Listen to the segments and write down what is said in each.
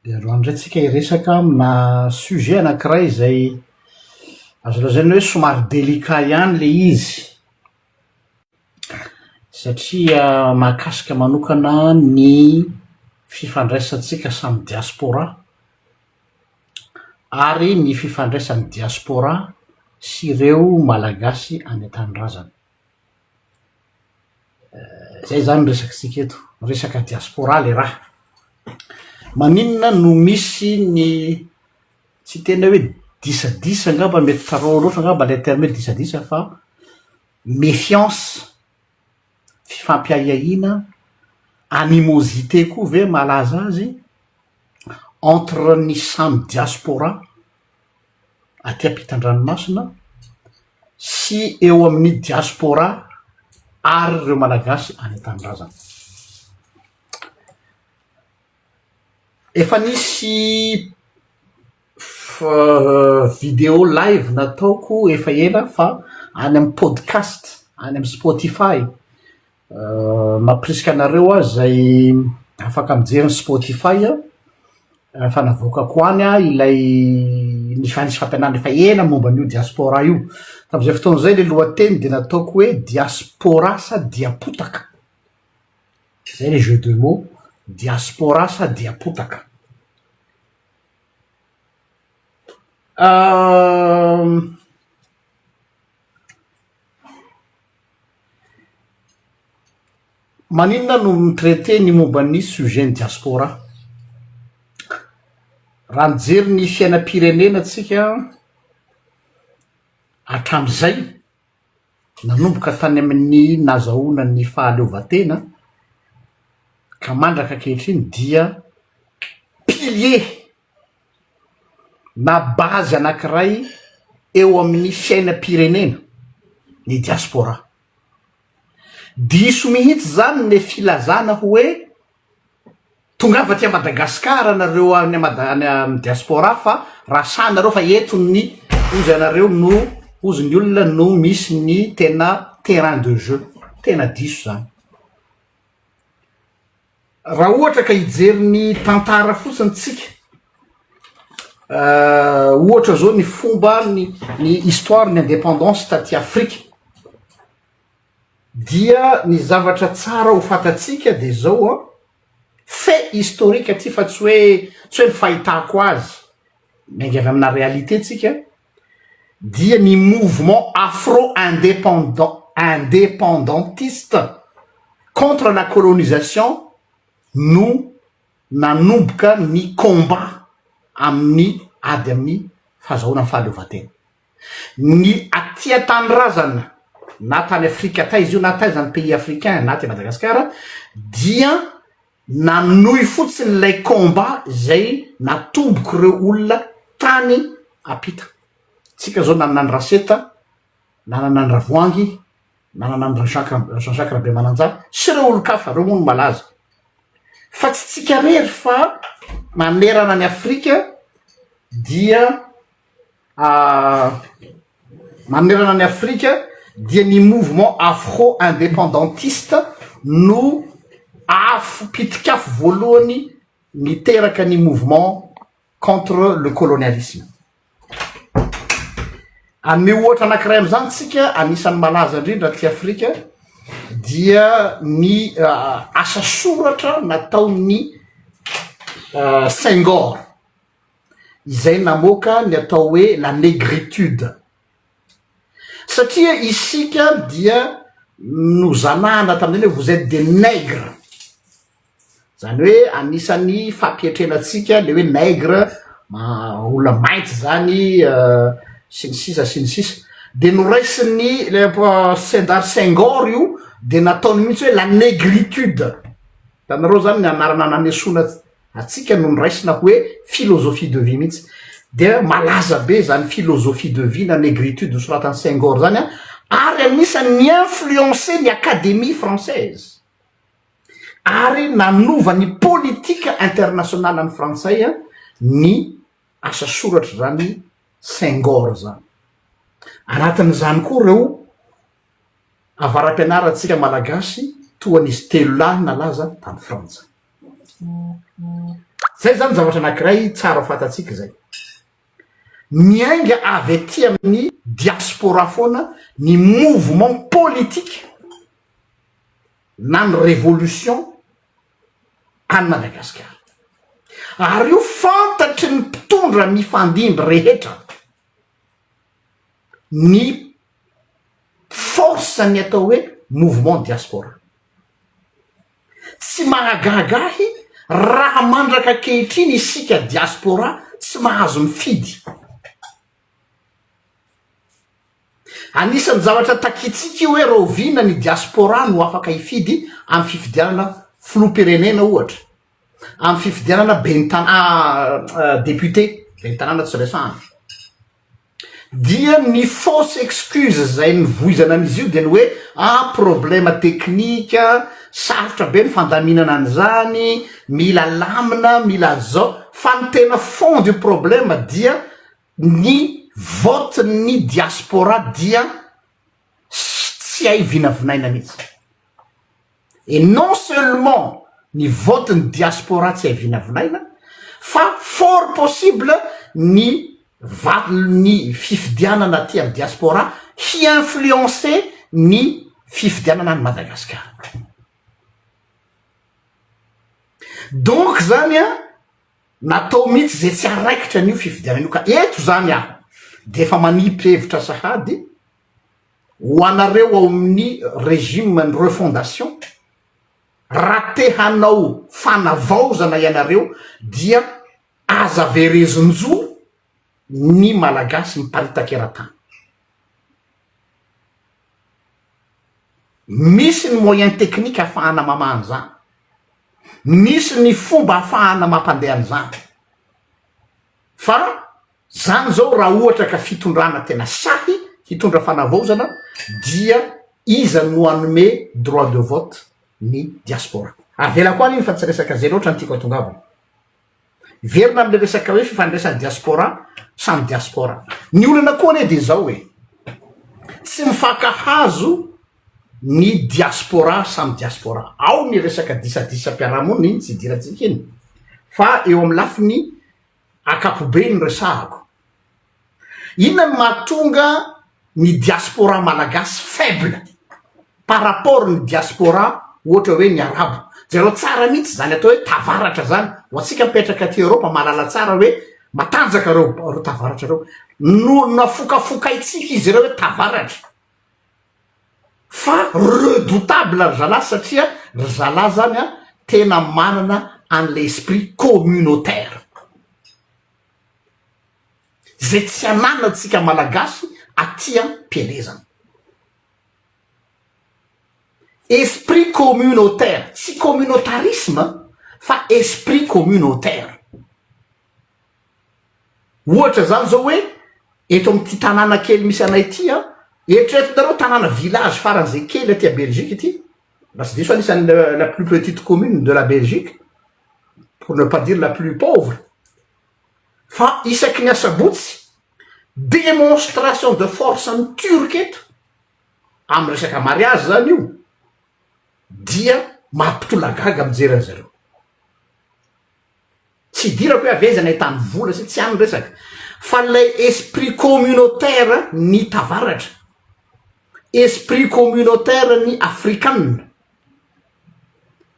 Dia androany indray tsika hiresaka amina sujet anankiray izay azo lazaina hoe somary délicat ihany le izy satria mahakasika manokana ny fifandraisantsika samy diaspora ary ny fifandraisan'ny diaspora sy ireo Malagasy any an-tanindrazana. Zay zany ny resakitsika eto, resaka diaspora le raha. Maninona no misy ny tsy tena hoe disadisa angamba mety trop loatra angamba le terme hoe disadisa fa méfiance, fifampiahiahiana, animosité koa ve mahalaza azy entre ny samy diaspora aty ampitan-dranomasina sy eo amin'ny diaspora ary ireo Malagasy any an-tanindrazana. Efa nisy video live nataoko efa ela fa any amin'ny podcast, any amin'ny spotify. Mampirisika anareo aho zay afaka mijery ny Spotify fa navoakako any aho ilay ny fa nisy fampianarana efa ela momba an'io diaspora io. Tam'zay fotoana zay le lohateny de nataoko hoe diaspora sa diapotaka, zay le jeu de mots, diaspora sa diapotaka. Maninona no mi-traiter ny momba ny sujet ny diaspora? Raha mijery ny fiainam-pirenena tsika hatramizay, nanomboka tany amin'ny nazahoana ny fahaleovantena ka mandraka ankehitriny dia pilier na base anankiray eo amin'ny fiainam-pirenena ny diaspora. Diso mihitsy zany le filazana hoe tongava aty Madagasikara nareo any Mada- any amin'ny diaspora fa raha sahy nareo fa eto ny hozy anareo no hozy ny olona no misy ny tena terrain de jeu, tena diso zany. Raha ohatra ka hijery ny tantara fotsiny tsika, ohatra zao ny fomba ny ny histoire ny indépendance taty Afrika, dia ny zavatra tsara ho fantatsika de zao an, fait historique ty fa tsy hoe tsy hoe ny fahitako azy, miainga avy amina réalité tsika, dia ny mouvement afro indépendant indépendantiste contre la colonisation no nanomboka ny combat amin'ny ady amin'ny fahazahoana ny fahaleovantena. Ny aty an-tanindrazana na tany Afrika taiza io na taiza ny pays africain na aty Madagasikara dia Nanohy fotsiny ilay combat izay natombok'ireo olona tany ampita. Tsika zao nanana an'i Raseta, nanana an'i Ravoahangy, nanana an'i Jean Jean Jacques Rabemananjara sy ireo olon-kafa, ireo moa no malaza. Fa tsy tsika rery fa manerana an'i Afrika dia Manerana an'i Afrika dia ny mouvement afro-indépendantiste no afo pitik'afo voalohany niteraka ny mouvement contre le colonialisme. Hanome ohatra anankiray amin'izany tsika, anisan'ny malaza indrindra aty Afrika dia ny asa soratra nataon'i Senghor. izay namoaka ny atao hoe la négritude, satria isika dia nozanahana tamin'izany hoe vous êtes des nègres, zany hoe anisan'ny fampietrena antsika le hoe nègre, olona mainty zany sy ny sisa sy ny sisa, de noraisin'ny le Sendar Senghor io de nataony mihitsy hoe la négritude, hitanareo zany ny anarana nanesoana Antsika no noraisina hoe philosophie de vie mihitsy. Dia malaza be zany philosophie de vie na négritude nosoratan'i Senghor zany an, ary anisan'ny ni-influencer ny académie française, ary nanova ny politique internationale an'ny frantsay ny asa soratr'izany Senghor zany. Anatin'izany koa ireo avara-pianarantsika malagasy toa an'izy telolahy nalaza tany Frantsa. Zay zany zavatra anankiray tsara ho fantatsika zay. Miainga avy aty amin'ny diaspora foana ny mouvement politique na ny révolution any Madagasikara. Ary io fantatry ny mpitondra mifandimby rehetra ny force ny atao hoe mouvement diaspora. Tsy mahagaga ahy raha mandraka ankehitriny isika diaspora tsy mahazo mifidy. Anisan'ny zavatra takintsika io hoe rahoviana ny diaspora no afaka hifidy amin'ny fifidianana filoham-pirenena ohatra, amin'ny fifidianana ben'ny tanà député, ben'ny tanàna tsy resahana. Dia ny fausse excuse zay nivoizana an'izy io dia ny hoe ah problème technique, sarotra be ny fandaminana an'izany, mila lamina, mila zao, fa ny tena fond du problème dia ny vote ny diaspora dia tsy hay vinavinaina mihitsy. Et non seulement ny vote ny diaspora tsy hay vinavinaina fa fort possible ny valin'ny fifidianana aty amin'ny diaspora hi-influencer ny fifidianana any Madagasikara. Donc zany an, natao mihitsy zay tsy haraikitra an'io fifidianana io ka eto zany aho de efa manipy hevitra sahady Ho anareo ao amin'ny régime ny refondation, raha te hanao fanavaozana ianareo dia aza verezin-jo ny Malagasy miparitaka eran-tany. Misy ny moyen technique ahafahana mamaha an'izany, misy ny fomba ahafahana mampandeha an'izany fa Zany zao raha ohatra ka fitondrana tena sahy hitondra fanavaozana dia iza no hanome droit de vote ny diaspora? Avelako any iny fa tsy resaka zay loatra no tiako hatongavana. Hiverina amle resaka hoe fifandraisan'ny diaspora samy diaspora. Ny olana koa anie de zao e, tsy mifankahazo ny diaspora samy diaspora. Ao ny resaka disadisam-piarahamonina iny tsy idirantsika iny fa eo amin'ny lafiny ankapobeny no resahako. Inona no mahatonga ny diaspora malagasy faible par rapport ny diaspora ohatra hoe ny arabo? Jereo tsara mihitsy zany atao hoe tavaratra zany, ho antsika mipetraka aty Europe mahalala tsara hoe matanjaka reo reo tavaratra reo, no nafokafokaintsika izy ireo hoe tavaratra. Fa redoutable ry zalahy satria ry zalahy zany an tena manana an'ilay esprit communautaire zay tsy ananantsika malagasy aty am-pielezana. Esprit communautaire, tsy communautarisme fa esprit communautaire. Ohatra zany zao hoe eto amin'ity tanàna kely misy anay ity an, eritreretinareo tanàna village faran'izay kely aty à Belgique ity, raha tsy diso aho anisan'ny la plus petite commune de la Belgique, pour ne pas dire la plus pauvre, fa isaky ny asabotsy, démonstration de force an'ny turc eto, amin'ny resaka mariage zany io, dia mampitolagaga mijery an'zareo. Tsy idirako hoe avy aiza ny ahitany vola sy tsy any ny resaka fa ilay esprit communautaire ny tavaratra, esprit communautaire ny afrikana,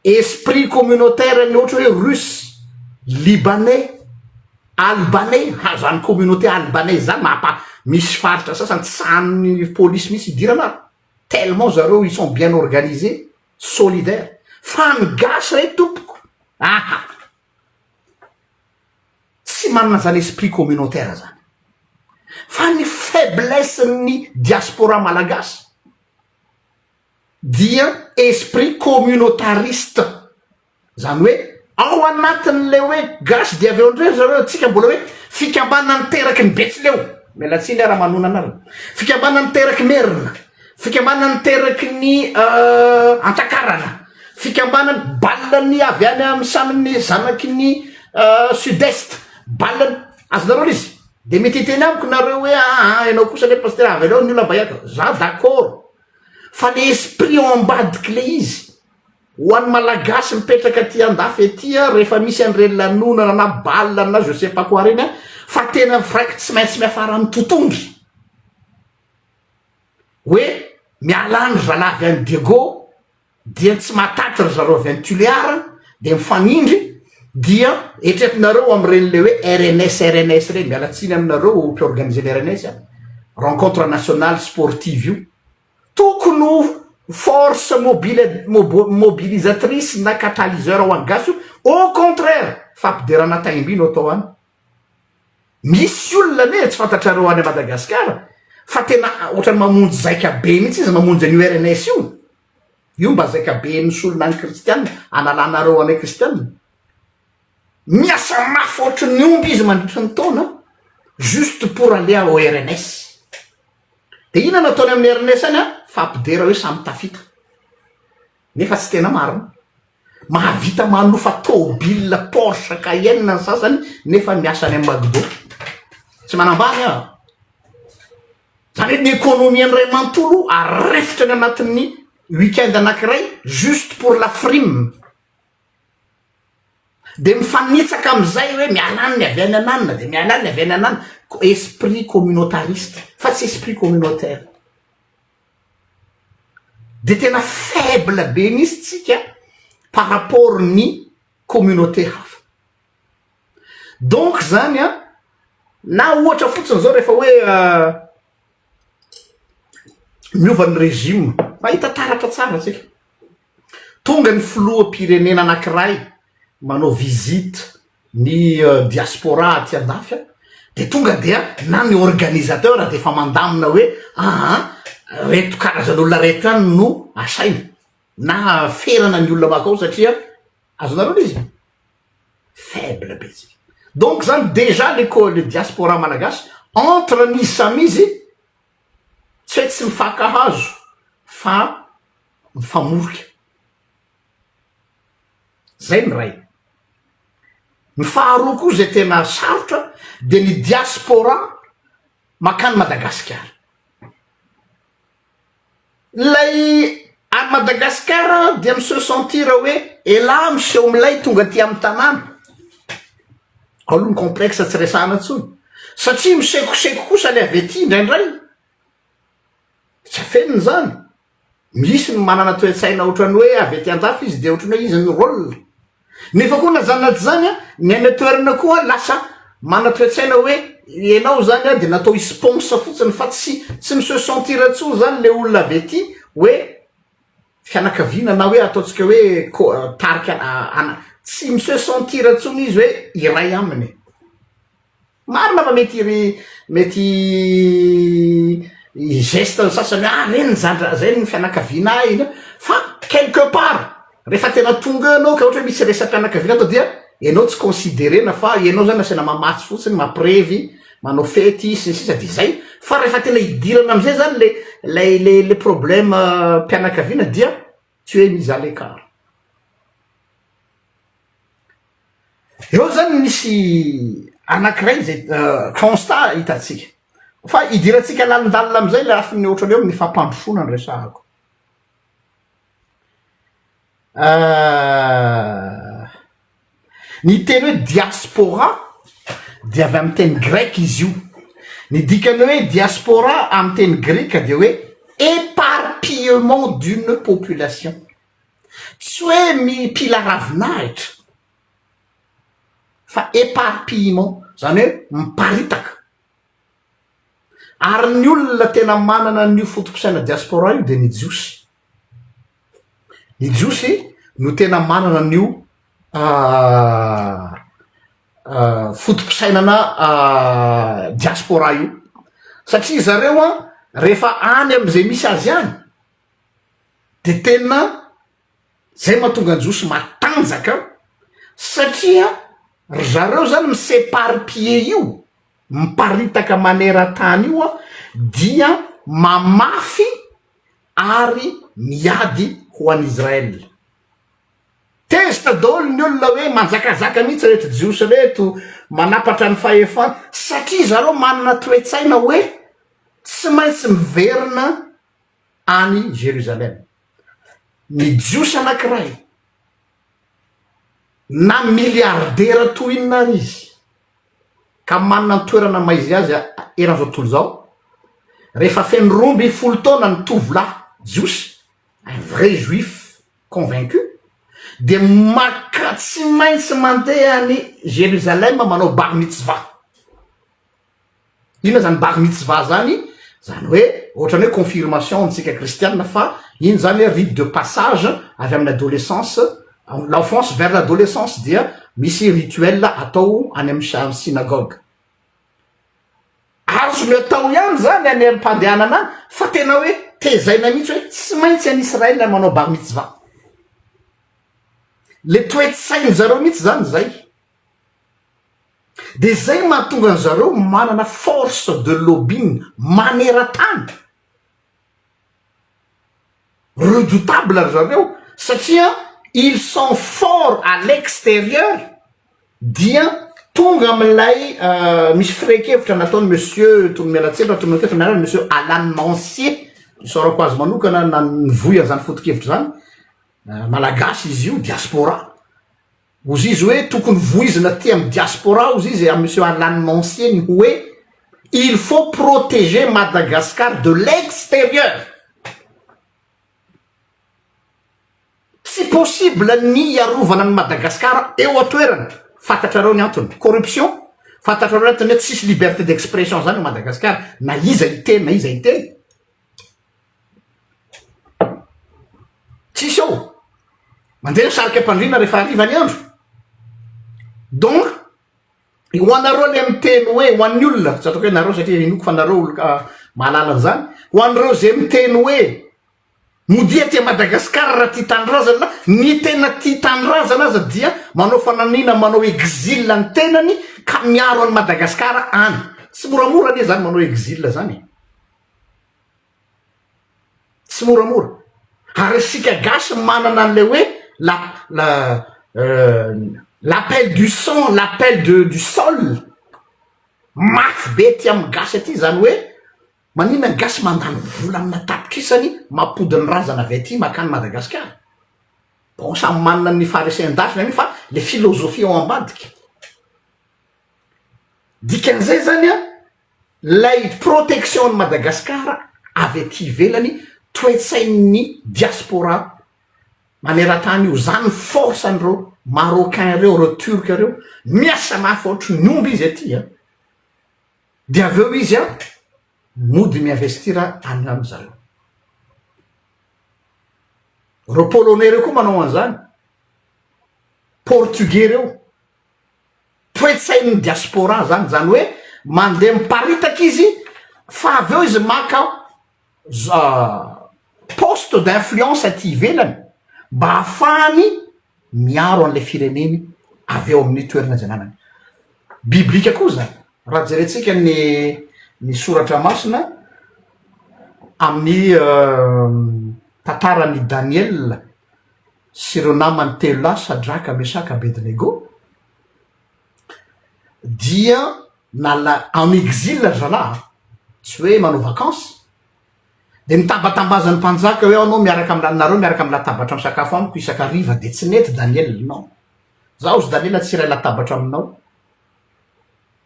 esprit communautaire ny ohatra hoe russe, libanais, albanais, ha zany communauté albanais zany mampa- misy faritra sasany tsy sahan'ny polisy mihitsy idirana ary tellement zareo ils sont bien organisés. Solidaire. Fa ny gasy re tompoko aha! Tsy manana zany esprit communautaire zany. Fa ny faiblesse ny diaspora malagasy dia esprit communautariste. Zany hoe ao anatin'le hoe gasy dia avy eo indray ry zareo antsika mbola hoe fikambanana niteraky ny betsileo, miala tsiny aho raha manona anareo, fikambanana niteraky merina, fikambanana niteraky ny antakarana, fikambanana bal ny avy any amin'ny samy ny zanaky ny sud est, bal ny, azonareo le izy? De mety hiteny amiko nareo hoe aa ianao kosa anie pasitera avelao ny olona mba hiaraka, za d'accord fa le esprit ao ambadiky le izy. Ho an'ny Malagasy mipetraka aty andafy aty a, rehefa misy an'ireny lanonana na bal na je sais pas quoi ireny a, fa tena vrai tsy maintsy miafara amin'ny totondry. Hoe miala any ry zalahy avy any Diego, dia tsy mahataty ry zareo avy any Tuléar, dia mifanindry, dia eritreretinareo amin'ireny le hoe RNS RNS ireny, miala tsiny aminareo mpi-organiser ny RNS a, rencontre nationale sportive io. Tokony ho force mobile mobilisatrice na catalyseur ho an'ny gasy io, au contraire fampiderana taim-by no atao any. Misy olona anie tsy fantatrareo any Madagasikara fa tena ohatran'ny mamonjy zaika be mihitsy izy mamonjy an'io RNS io. Io mba zaika be nisolona an'i Kristiana, analanareo anay Kristiana. Miasa mafy ohatry ny omby izy mandritry ny taona juste pour aller au RNS. De inona no ataony amin'ny RNS any an? Fampidera hoe samy tafita. Nefa tsy tena marina. Mahavita manofa tôbila Porsche Cayenne ny sasany nefa miasa any amin'ny McDo. Tsy manambany aho. Zany hoe ny économie an'iray manontolo arefitra any anatin'ny week-end anankiray juste pour la frime. De mifanitsaka amizay hoe miala any ny avy any ananona de miala any ny avy any ananona, esprit communautariste fa tsy esprit communautaire. De tena faible be mihitsy tsika par rapport ny communauté hafa. Donc zany an, na ohatra fotsiny zao rehefa hoe miova ny régime, mahita taratra tsara tsika. Tonga ny filoham-pirenena anankiray manao visite ny diaspora aty andafy a, de tonga dia na ny organisateur de efa mandamina hoe aa reto karazan'olona reto ihany no asaina na ferana ny olona makao satria azonareo le izy? Faible be tsika. Donc zany déjà le co- le diaspora malagasy entre ny izy samy izy tsy hoe tsy mifankahazo fa mifamorika. Zay ny iray. Ny faharoa koa zay tena sarotra de ny diaspora makany Madagasikara. Ilay any Madagasikara dia mi-se sentir hoe elah miseho milay tonga aty amin'ny tanàna. Ao aloha ny complexe tsy resahana intsony. Satria misekoseko kosa le avy aty indraindray. Tsy afenina izany. Misy ny manana toe-tsaina ohatran'ny hoe avy aty an-dafy izy dia ohatran'ny hoe izy ny rôle. Nefa koa na zany na tsy zany an, ny any an-toerana koa lasa manana toe-tsaina hoe ianao zany an dia natao hi-sponsor fotsiny fa tsy tsy mi-se sentir intsony zany le olona avy aty hoe fianakaviana na hoe ataontsika hoe ko- tarika ana, tsy mi-se sentir intsony izy hoe iray aminy. Marina fa mety ry mety hi-geste ny sasany hoe ah reny ny zandry zay ny fianakaviana ahy iny fa quelque part rehefa tena tonga eo ianao ka ohatra hoe misy resa-pianakaviana atao dia ianao tsy considerena fa ianao zany asaina mamatsy fotsiny mampirevy manao fety sy ny sisa de zay fa rehefa tena hidirana amizay zany le lay le le problème mpianakaviana dia tu es mis à l'écart. Eo zany misy anankiray zay constat hitantsika fa idirantsika lalindalina amizay le lafiny ohatrany hoe amin'ny fampandrosoana no resahako. Ny teny hoe diaspora dia avy amin'ny teny greka izy io, ny dikan'ny hoe diaspora amin'ny teny greka dia hoe éparpillement d'une population. Tsy hoe mipila ravinahitra fa éparpillement, zany hoe miparitaka. Ary ny olona tena manana an'io foto-pisaina diaspora io dia ny jiosy. Ny jiosy no tena manana an'io foto-pisainana diaspora io satria zareo an rehefa any am'izay misy azy any de tena zay mahatonga ny jiosy matanjaka satria ry zareo zany mi-s'eparpiller io, miparitaka maneran-tany io an, dia mamafy ary miady ho an'i Israel. Tezitra daholo ny olona hoe manjakazaka mihitsy reto jiosy reto, manapatra ny fahefana, satria zareo manana toe-tsaina hoe tsy maintsy miverina any Jérusalem. Ny Jiosy anankiray. Na milliardaire toy inona ary izy, ka manana ny toerana maha izy azy eran'izao tontolo izao, rehefa feno 12 taona ny tovolahy jiosy, un vrai juif convaincu, dia maka tsy maintsy mandeha any Jérusalem manao bar mitzvah. Inona zany bar mitzvah zany? Zany hoe ohatran'ny hoe confirmation amintsika kristianina fa iny zany hoe rite de passage avy amin'ny adolescence, l'enfance vers l'adolescence dia misy rituel atao any amin'ny synagogue. Azony atao ihany zany any am-pandehanana any fa tena hoe tezaina mihitsy hoe tsy maintsy any Israël manao bar mitzvah. Le toe-tsain-dry zareo mihitsy zany zay. Dia izay no mahatonga an-dry zareo manana force de lobbying maneran-tany. Redoutable ry zareo satria ils sont forts à l'extérieur dia tonga amin'ilay misy firehan-kevitra nataon'i monsieur, tokony miala tsiny raha tononiko eto ny anarany, monsieur Alan Mancier, isaorako azy manokana na nivoy an'izany foto-kevitra izany, malagasy izy io, diaspora. Ozy izy hoe tokony voizina aty amin'ny diaspora ozy izy a monsieur Alan Mancier ny hoe il faut protéger Madagascar de l'extérieur. Tsy possible ny hiarovana an'i Madagascar eo an-toerana, fantatrareo ny antony, corruption, fantatrareo ny antony hoe tsisy liberté d'expression zany ao Madagascar na iza hiteny na iza hiteny. Tsisy ao. Mandeha ny sarika am-pandriana rehefa hariva ny andro. Donc, ho anareo le miteny hoe, ho an'ny olona, tsy ataoko hoe nareo satria inoako fa nareo olo mahalala an'izany, ho an'ireo zay miteny hoe modia aty Madagasikara raha tia tanindrazana, ny tena tia tanindrazana aza dia manao fananiana manao exil ny tenany ka miaro an'i Madagasikara any. Tsy moramora anie zany manao exil zany e. Tsy moramora. Ary isika gasy manana an'ilay hoe la la l'appel du sang, l'appel de du sol, mafy be aty amin'ny gasy aty zany hoe maninona ny gasy mandany vola amina tapitrisany mampody ny razana avy aty makany Madagasikara. Bon samy manana ny faharesen-dahatra io fa le philosophie ao ambadika. Dikan'izay zany an, Lay protection an'i Madagascar avy aty ivelany toetsain'ny diaspora maneratany io zany force an'ireo marocain reo reo turc reo miasa mafy ohatry ny omby izy aty a de avy eo izy a mody mi-investir any aminy zareo reo polonais reo koa manao an'izany portugais reo Toe-tsain'ny diaspora zany, zany hoe mandeha miparitaka izy fa avy eo izy maka poste d'influence aty ivelany mba hahafahany miaro an'ilay fireneny avy eo amin'ny toerana izay ananany. Biblika koa zany, raha jerentsika ny ny soratra masina amin'ny tantaran'i Daniela sy ireo namany telo lahy Sadraka, Mesaka, Abednego dia nala en exil ry zalahy a, tsy hoe manao vacance, de nitabatambazan'ny mpanjaka hoe anao miaraka am- nareo miaraka amy latabatra misakafo amiko isan-kariva de tsy nety Daniel, non, zaho ry Daniel tsy iray latabatra aminao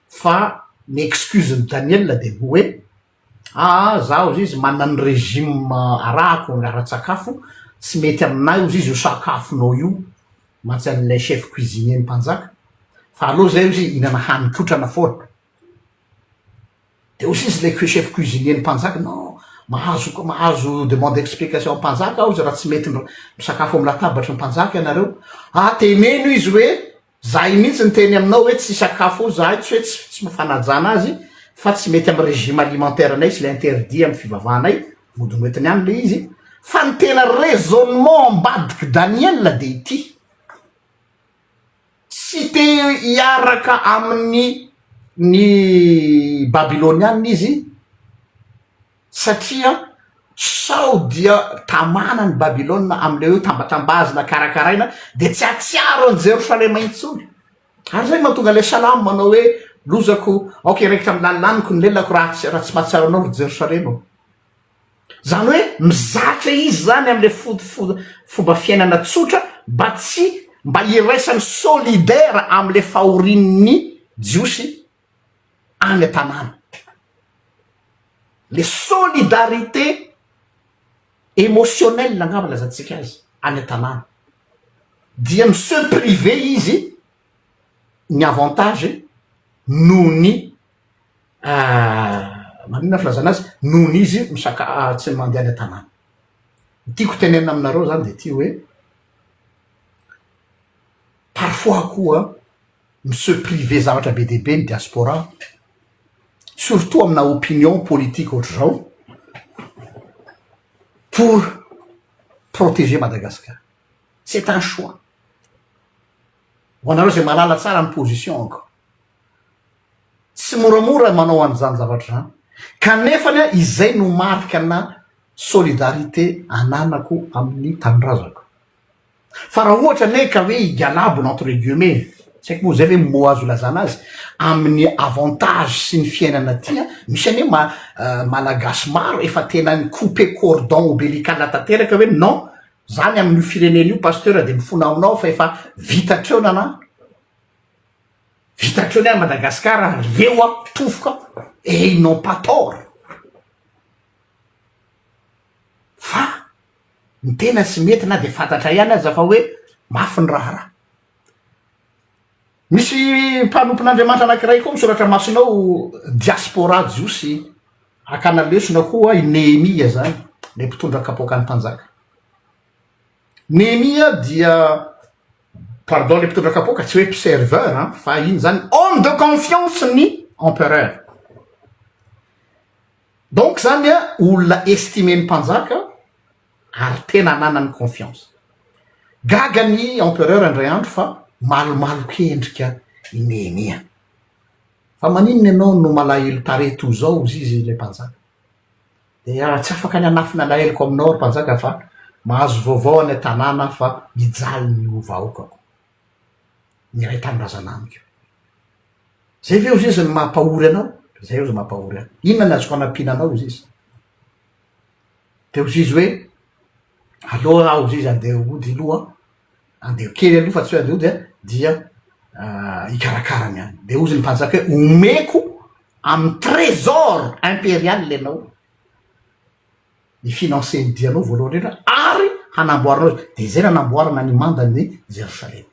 fa ny excuse-n'i Daniel de hoe Aa za ozy izy manana ny régime arahako ara-tsakafo, tsy mety aminahy ozy izy io sakafonao io mantsy an'ilay chef cuisinier ny mpanjaka fa aleo zay ozy ihinana hanin-kotrana foana, de ozy izy le chef cuisinier ny mpanjaka non mahazo mahazo demande explication mpanjaka aho izy raha tsy mety misakafo amy latabatry ny mpanjaka ianareo, ah teneno izy hoe Zahay mihitsy niteny aminao hoe tsy hisakafo ao zahay, tsy hoe tsy fanajana azy fa tsy mety amin'ny régime alimentaire nay sy le interdit amin'ny fivavahanay, mody noentiny any le izy, fa ny tena raisonnement ambadik'i Daniel de ity, tsy te hiaraka amin'ny ny babyloniana izy, Satria sao dia tamana ny Babylona amin'ilay hoe tambatambazina karakaraina dia tsy hahatsiaro an'i Jerosalema intsony. Ary izay no mahatonga ilay salamo manao hoe, Lozako, aoka hiraikitra amin'ny lanilaniko ny lelako raha tsy raha tsy mahatsiaro anao ry Jerosalema ô. Izany hoe mizatra izy izany amin'ilay fo- fo- fomba fiainana tsotra mba tsy. mba hiraisany solidaire amle fahorian'ny jiosy any an-tanàna. Le solidarité émotionnelle angamba ilazantsika azy any an-tanàna. Dia mi se priver izy ny avantage noho ny maninona filazana azy, noho ny izy misaka- tsy mandeha any an-tanàna. Ny tiako tenenina aminareo zany de ty hoe parfois koa mi se priver zavatra be dia be ny diaspora, surtout amina opinion politique ohatr'izao pour proteger Madagascar, c'est un choix, ho anareo zay mahalala tsara ny position-ko, tsy moramora manao an'izany zavatra zany, kanefany an izay no marika na solidarité ananako amin'ny tanindrazako. Fa raha ohatra anie ka hoe higalabona entre guillemets, tsy haiko moa zay ve mot azo ilazana azy, amin'ny avantage sy ny fiainana aty an, misy anie ma- malagasy maro efa tena ni-couper cordon ombilical tanteraka hoe non, za ny amin'io firenena io pasteur de mifona aminao fa efa vita hatreo nana, vita hatreo ny ahy Madagascar, leo aho, tofoka aho, et ils n'ont pas tort. Fa ny tena tsy mety na dia fantatra ihany aza fa hoe mafy ny raharaha. Misy mpanompon'Andriamanitra anankiray koa misoratra masina ao diaspora jiosy hakana lesona koa i Nehemia zany, le mpitondra kapoakan'ny mpanjaka. Nehemia dia pardon le mpitondra kapoaka tsy hoe mpiserveur an, fa iny zany homme de confiance ny empereur. Donc zany a olona estimer-n'ny mpanjaka ary tena ananany confiance. Gaga ny empereur indray andro fa malomaloka endrika i Nehemia. Fa maninona ianao no malahelo tarehy toy izao hozy izy ilay mpanjaka. Dia tsy afaka ny hanafina alaheloko aminao ry mpanjaka fa mahazo vaovao any an-tanàna aho fa mijaly ny vahoakako, ny iray tanindrazana amiko. Zay ve ozy izy no mampahory anao? Zay ozy mampahory ahy. Inona ny azoko anampiana anao ozy izy? De ozy izy hoe, aleo aho ozy izy andeha hody aloha, andeha kely aloha fa tsy hoe andeha hody an, dia hikarakara ny any. De ozy ny mpanjaka hoe omeko amin'ny trésor imperial ianao hi-financer ny dianao voalohany indrindra ary hanamboaranao azy. De zay nanamboarana ny mandan'i Jerosalema.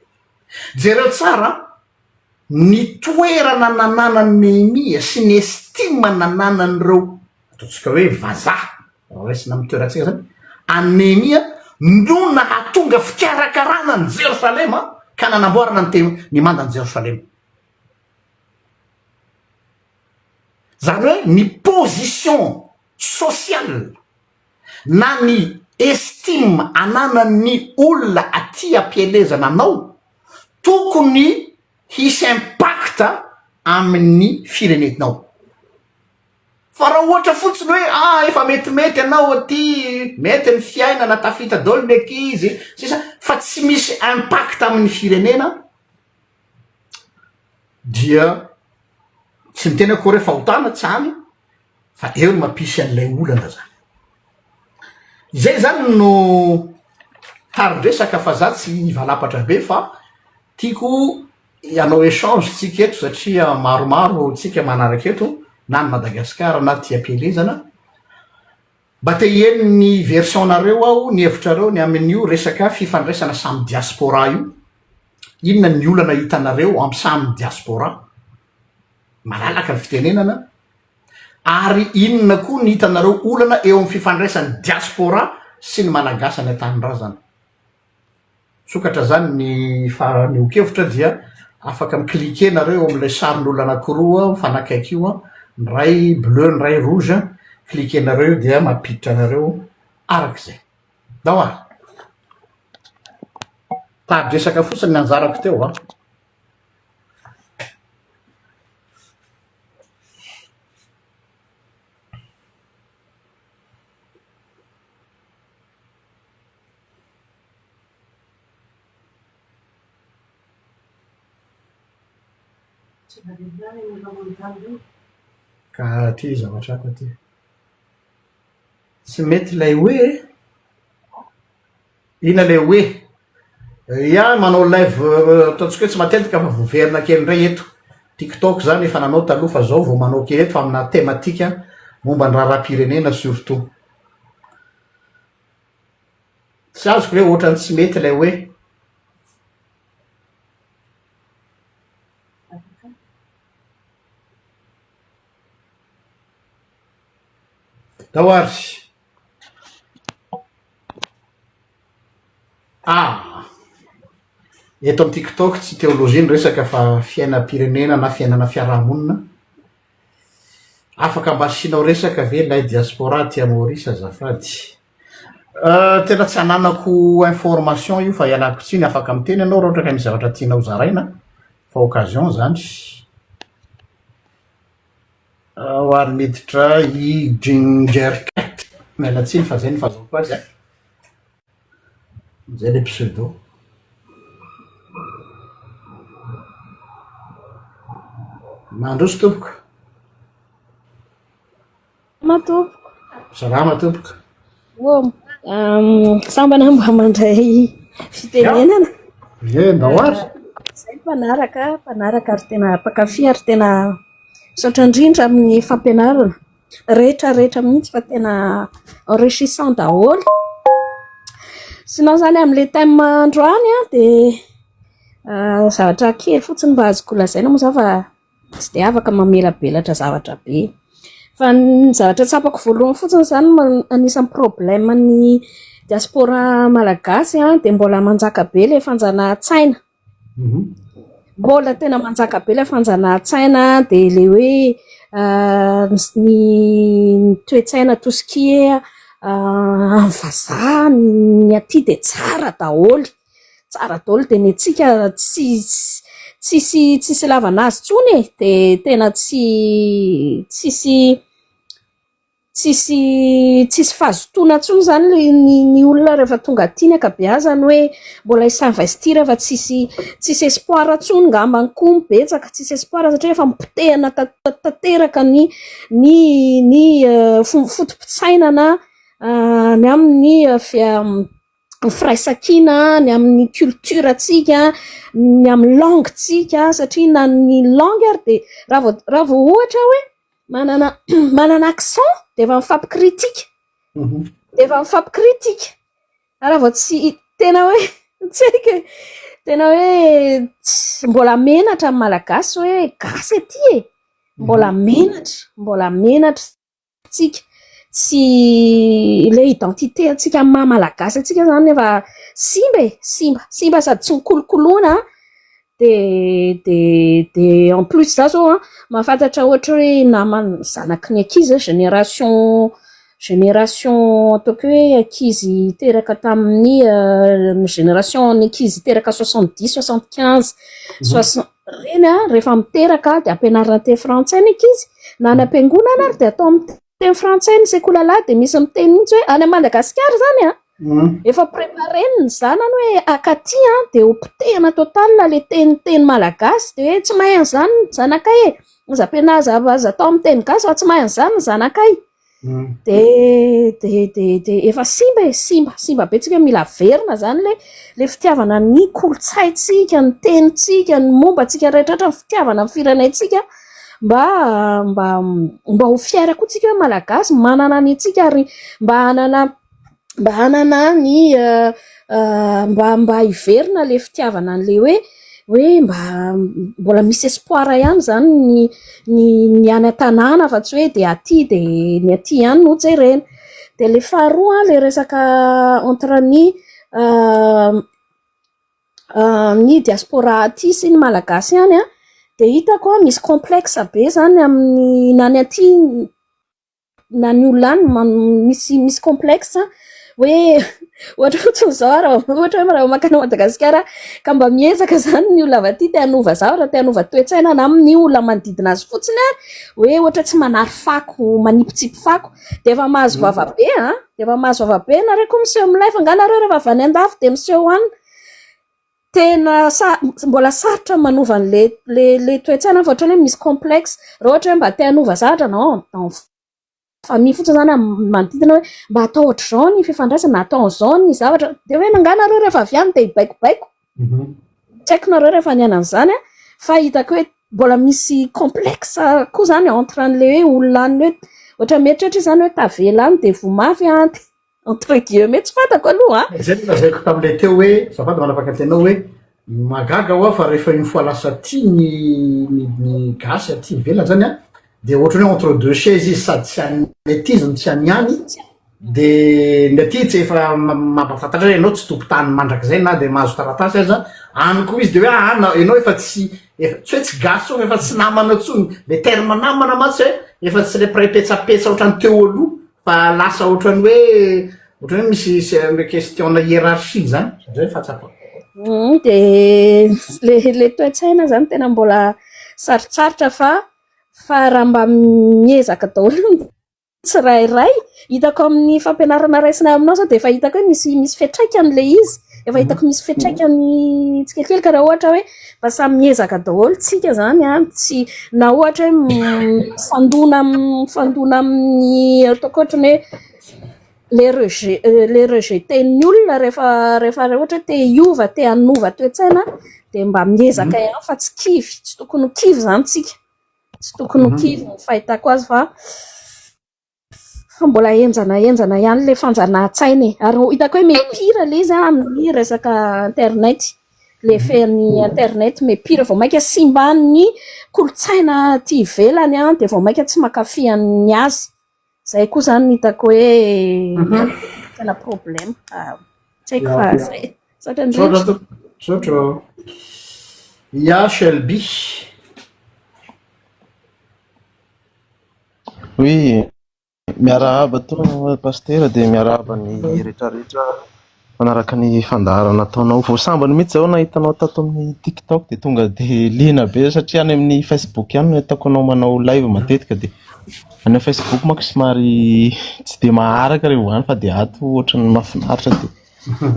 Jereo tsara an! Ny toerana nananan'i Nehemia sy ny estime nananan'ireo ataontsika hoe vazaha, raha raisina amin'ny toerantsika zany, an'i Nehemia no nahatonga fikarakarana an'i Jerosalema ka nanamboarana ny tem- ny mandan'i Jerosalema. Zany hoe ny position sociale na ny estime ananan'ny olona aty am-pielezana anao tokony hisy impact amin'ny firenenao. Fa raha ohatra fotsiny hoe ah efa metimety ianao aty, mety ny fiainana, tafita daholo ny ankizy, sisa fa tsy misy impact amin'ny firenena dia tsy miteny akory hoe fahotana, tsy any fa eo no mampisy an'ilay olana zany. Izay zany no tari-dresaka fa za tsy hivalapatra be fa tiako hanao échange tsika eto satria maromaro tsika manaraka eto na any Madagasikara na aty am-pielezana. Mba te hiheno ny version-nareo aho, ny hevitrareo ny amin'io resaka fifandraisana samy diaspora io. Inona ny olana hitanareo amin'ny samy diaspora? Malalaka ny fitenenana. Ary inona koa ny hitanareo olana eo amin'ny fifandraisan'ny diaspora sy ny Malagasy any an-tanindrazana? Misokatra zany ny fanehoan-kevitra dia afaka mi-cliquer nareo eo amin'ilay sarin'olona anankiroa mifanakaiky io an, ny iray bleu ny iray rouge, cliquer-nareo io dia mampiditra anareo arak'izay. Ndao ary! Tari-dresaka fotsiny ny anjarako teo an! Ka ty zavatra hafa ty. Tsy mety ilay hoe, inona ilay hoe? Ya, manao live ataontsika hoe tsy matetika fa voverina kely indray eto. Tiktok zany efa nanao taloha fa zao vao manao kely eto fa amina thématique momba ny raharaham-pirenena surtout. Tsy azoko ve ohatran'ny tsy mety ilay hoe. Tao ary. Ah! Eto amin'ny TikTok tsy teolojia ny resaka fa fiainam-pirenena na fiainana fiarahamonina. Afaka mba asianao resaka ve ilay diaspora aty Maurice azafady? Tena tsy ananako information io fa ialako tsiny, afaka miteny ianao raha ohatra ka misy zavatra tianao zaraina fa occasion zany. Ao ary miditra i Ginger Cat, miala tsiny fa zay no fahazoako azy an, zay le pseudo. Mandroso tompoko. Salama tompoko. Salama tompoko. Oh, sambany mba mandray fitenenana. Ie, ndao ary. Zay mpanaraka, mpanaraka ary tena mpankafy ary tena misaotra indrindra amin'ny fampianarana rehetra rehetra mihitsy fa tena enrichissant daholo. Sinon zany amin'ilay thème androany an dia zavatra kely fotsiny mba azoko lazaina moa za fa tsy dia afaka mamelabelatra zavatra be. Fa ny zavatra tsapako voalohany fotsiny izany anisan'ny problème ny diaspora malagasy an, dia mbola manjaka be ilay fanjanahan-tsaina. Mbola tena manjaka be ilay fanjanahan-tsaina dia ilay hoe ny toe-tsaina tout ce qui est amin'ny vazaha ny aty dia tsara daholo. Tsara daholo dia ny antsika tsy tsisy tsisy ilavana azy intsony e, dia tena tsy tsisy tsisy tsisy fahazotoana intsony izany ny ny ny olona rehefa tonga aty ny ankabeazany hoe mbola hi-s'investir fa tsisy tsisy espoir intsony angambany koa ny betsaka, tsisy espoir satria efa nipotehina tanteraka ny ny ny foto-pisainana ny amin'ny ny firaisankina, ny amin'ny culture-ntsika, ny amin'ny langue-ntsika satria na ny langue ary dia raha vao raha vao ohatra hoe manana manana accent dia efa mifampikritika, dia efa mifampikritika, raha vao tsy tena hoe tsy haiko e, tena hoe tsy mbola menatra ny malagasy hoe gasy aty e, mbola menatra, mbola menatra. tsika, tsy ilay identité antsika amin'ny maha malagasy antsika zany efa simba e, simba, simba sady tsy mikolokoloina de de de en plus za zao an mahafantatra ohatra hoe namana zanaky ny ankizy génération génération ataoko hoe ankizy teraka tamin'ny génération ny ankizy teraka soixante dix, soixante quinze, soixante Ireny an, rehefa miteraka dia ampianarina teny frantsay ny ankizy, na any am-piangonana ary dia atao amin'ny teny frantsay ny sekoly alahady dia misy miteny mihitsy hoe any Madagasikara izany an, efa préparer-ny ny zanany hoe akaty an dia ho potehina total ilay teny teny malagasy dia hoe tsy mahay an'izany ny zanakay e, aza ampianarina aza aza atao amin'ny teny gasy fa tsy mahay an'izany ny zanakay. De de de de efa simba e, simba, simba be tsika, mila averina zany le le fitiavana ny kolontsaintsika, ny tenintsika, ny momba antsika rehetra rehetra, ny fitiavana ny firenentsika mba mba mba ho fier koa tsika hoe malagasy manana ny antsika ary mba hanana mba hanana ny mba mba hiverina le fitiavana an'le hoe hoe mba mbola misy espoir ihany zany ny ny ny any an-tanàna fa tsy hoe de aty de ny aty ihany no jerena. De le faharoa le resaka entre ny ny diaspora aty sy ny malagasy any an, de hitako an misy complexe be zany amin'ny na ny aty na ny olona any misy misy complexe hoe ohatra fotsiny izao raha ohatra hoe raha mankany Madagasikara ka mba miezaka izany ny olona avy aty te hanova zavatra te hanova toe-tsaina na amin'ny olona manodidina azy fotsiny ary hoe ohatra tsy manary fako manipitsipy fako dia efa mahazo vava be an, dia efa mahazo vava be nareo koa miseho milay fa angaha nareo rehefa avy any an-dafy dia miseho any. Tena sa- mbola sarotra ny manova an'le le le toe-tsaina fa ohatran'ny hoe misy complexe. Raha ohatra hoe mba te hanova zavatra non, dans famille fotsiny zany amin'ny manodidina hoe mba atao ohatr'izao ny fifandraisana, atao an'izao ny zavatra, dia hoe angaha nareo rehefa avy any dia hibaikobaiko. Tsy haiko nareo rehefa niaina an'izany a, fa hitako hoe mbola misy complexe koa zany entre an'le hoe olona any hoe ohatra mieritreritra izy zany hoe tavela any de voa mafy an, entre guillemets, tsy fantako aloha an. Zay no lazaiko tamle teo hoe, azafady manapaka tenao hoe, mahagaga hoa fa rehefa une fois lasa aty ny ny gasy aty ivelany zany an, de ohatrany hoe entre deux chaises izy sady tsy any aty izy no tsy any any, de ny aty tsy efa mampafantatra hoe ianao tsy tompon-tany mandrakizay na de mahazo taratasy aza, any koa izy de hoe aa na ianao efa tsy efa tsy hoe tsy gasy intsony fa efa tsy namana intsony, le terme namana mantsy hoe efa tsy le mpiray petsapetsa ohatran'ny teo aloha fa lasa ohatran'ny hoe ohatran'ny hoe misy question-na hiérarchie zany, zay ny fahatsapako. De le le toe-tsaina zany tena mbola sarotsarotra fa fa raha mba miezaka daholo ny tsirairay, hitako amin'ny fampianarana raisina aminao zao dia efa hitako hoe misy misy fiantraikany ilay izy, efa hitako misy fiantraikany tsikelikely ka raha ohatra hoe mba samy miezaka daholo tsika zany an, tsy na ohatra hoe mifandona mifandona amin'ny ataoko ohatra ny hoe le rejet le rejeter-n'ny olona rehefa rehefa ohatra hoe te hiova te hanova toe-tsaina dia mba miezaka ihany fa tsy kivy, tsy tokony ho kivy zany tsika. Tsy tokony ho kivy ny fahitako azy fa fa mbola henjana henjana ihany ilay fanjanahan-tsaina e. Ary hitako hoe mipira ilay izy amin'ny resaka internet. Ilay effet-n'ny internet mipira vao mainka simban'ny kolontsaina aty ivelany an, dia vao mainka tsy mankafy ny azy. Izay koa izany no hitako hoe tena problème. Tsy haiko fa zay. Misaotra indrindra. Misaotra. Ya Shelby. Oui, miarahaba to Pasitera dia miarahaba ny rehetrarehetra manaraka ny fandaharana ataonao. Vao sambany mihitsy izao nahita anao tato amin'ny TikTok dia tonga dia liana be satria any amin'ny Facebook ihany no ahitako anao manao live matetika dia any amin'ny Facebook manko somary tsy dia maharaka rehefa any fa dia ato ohatran'ny mahafinaritra dia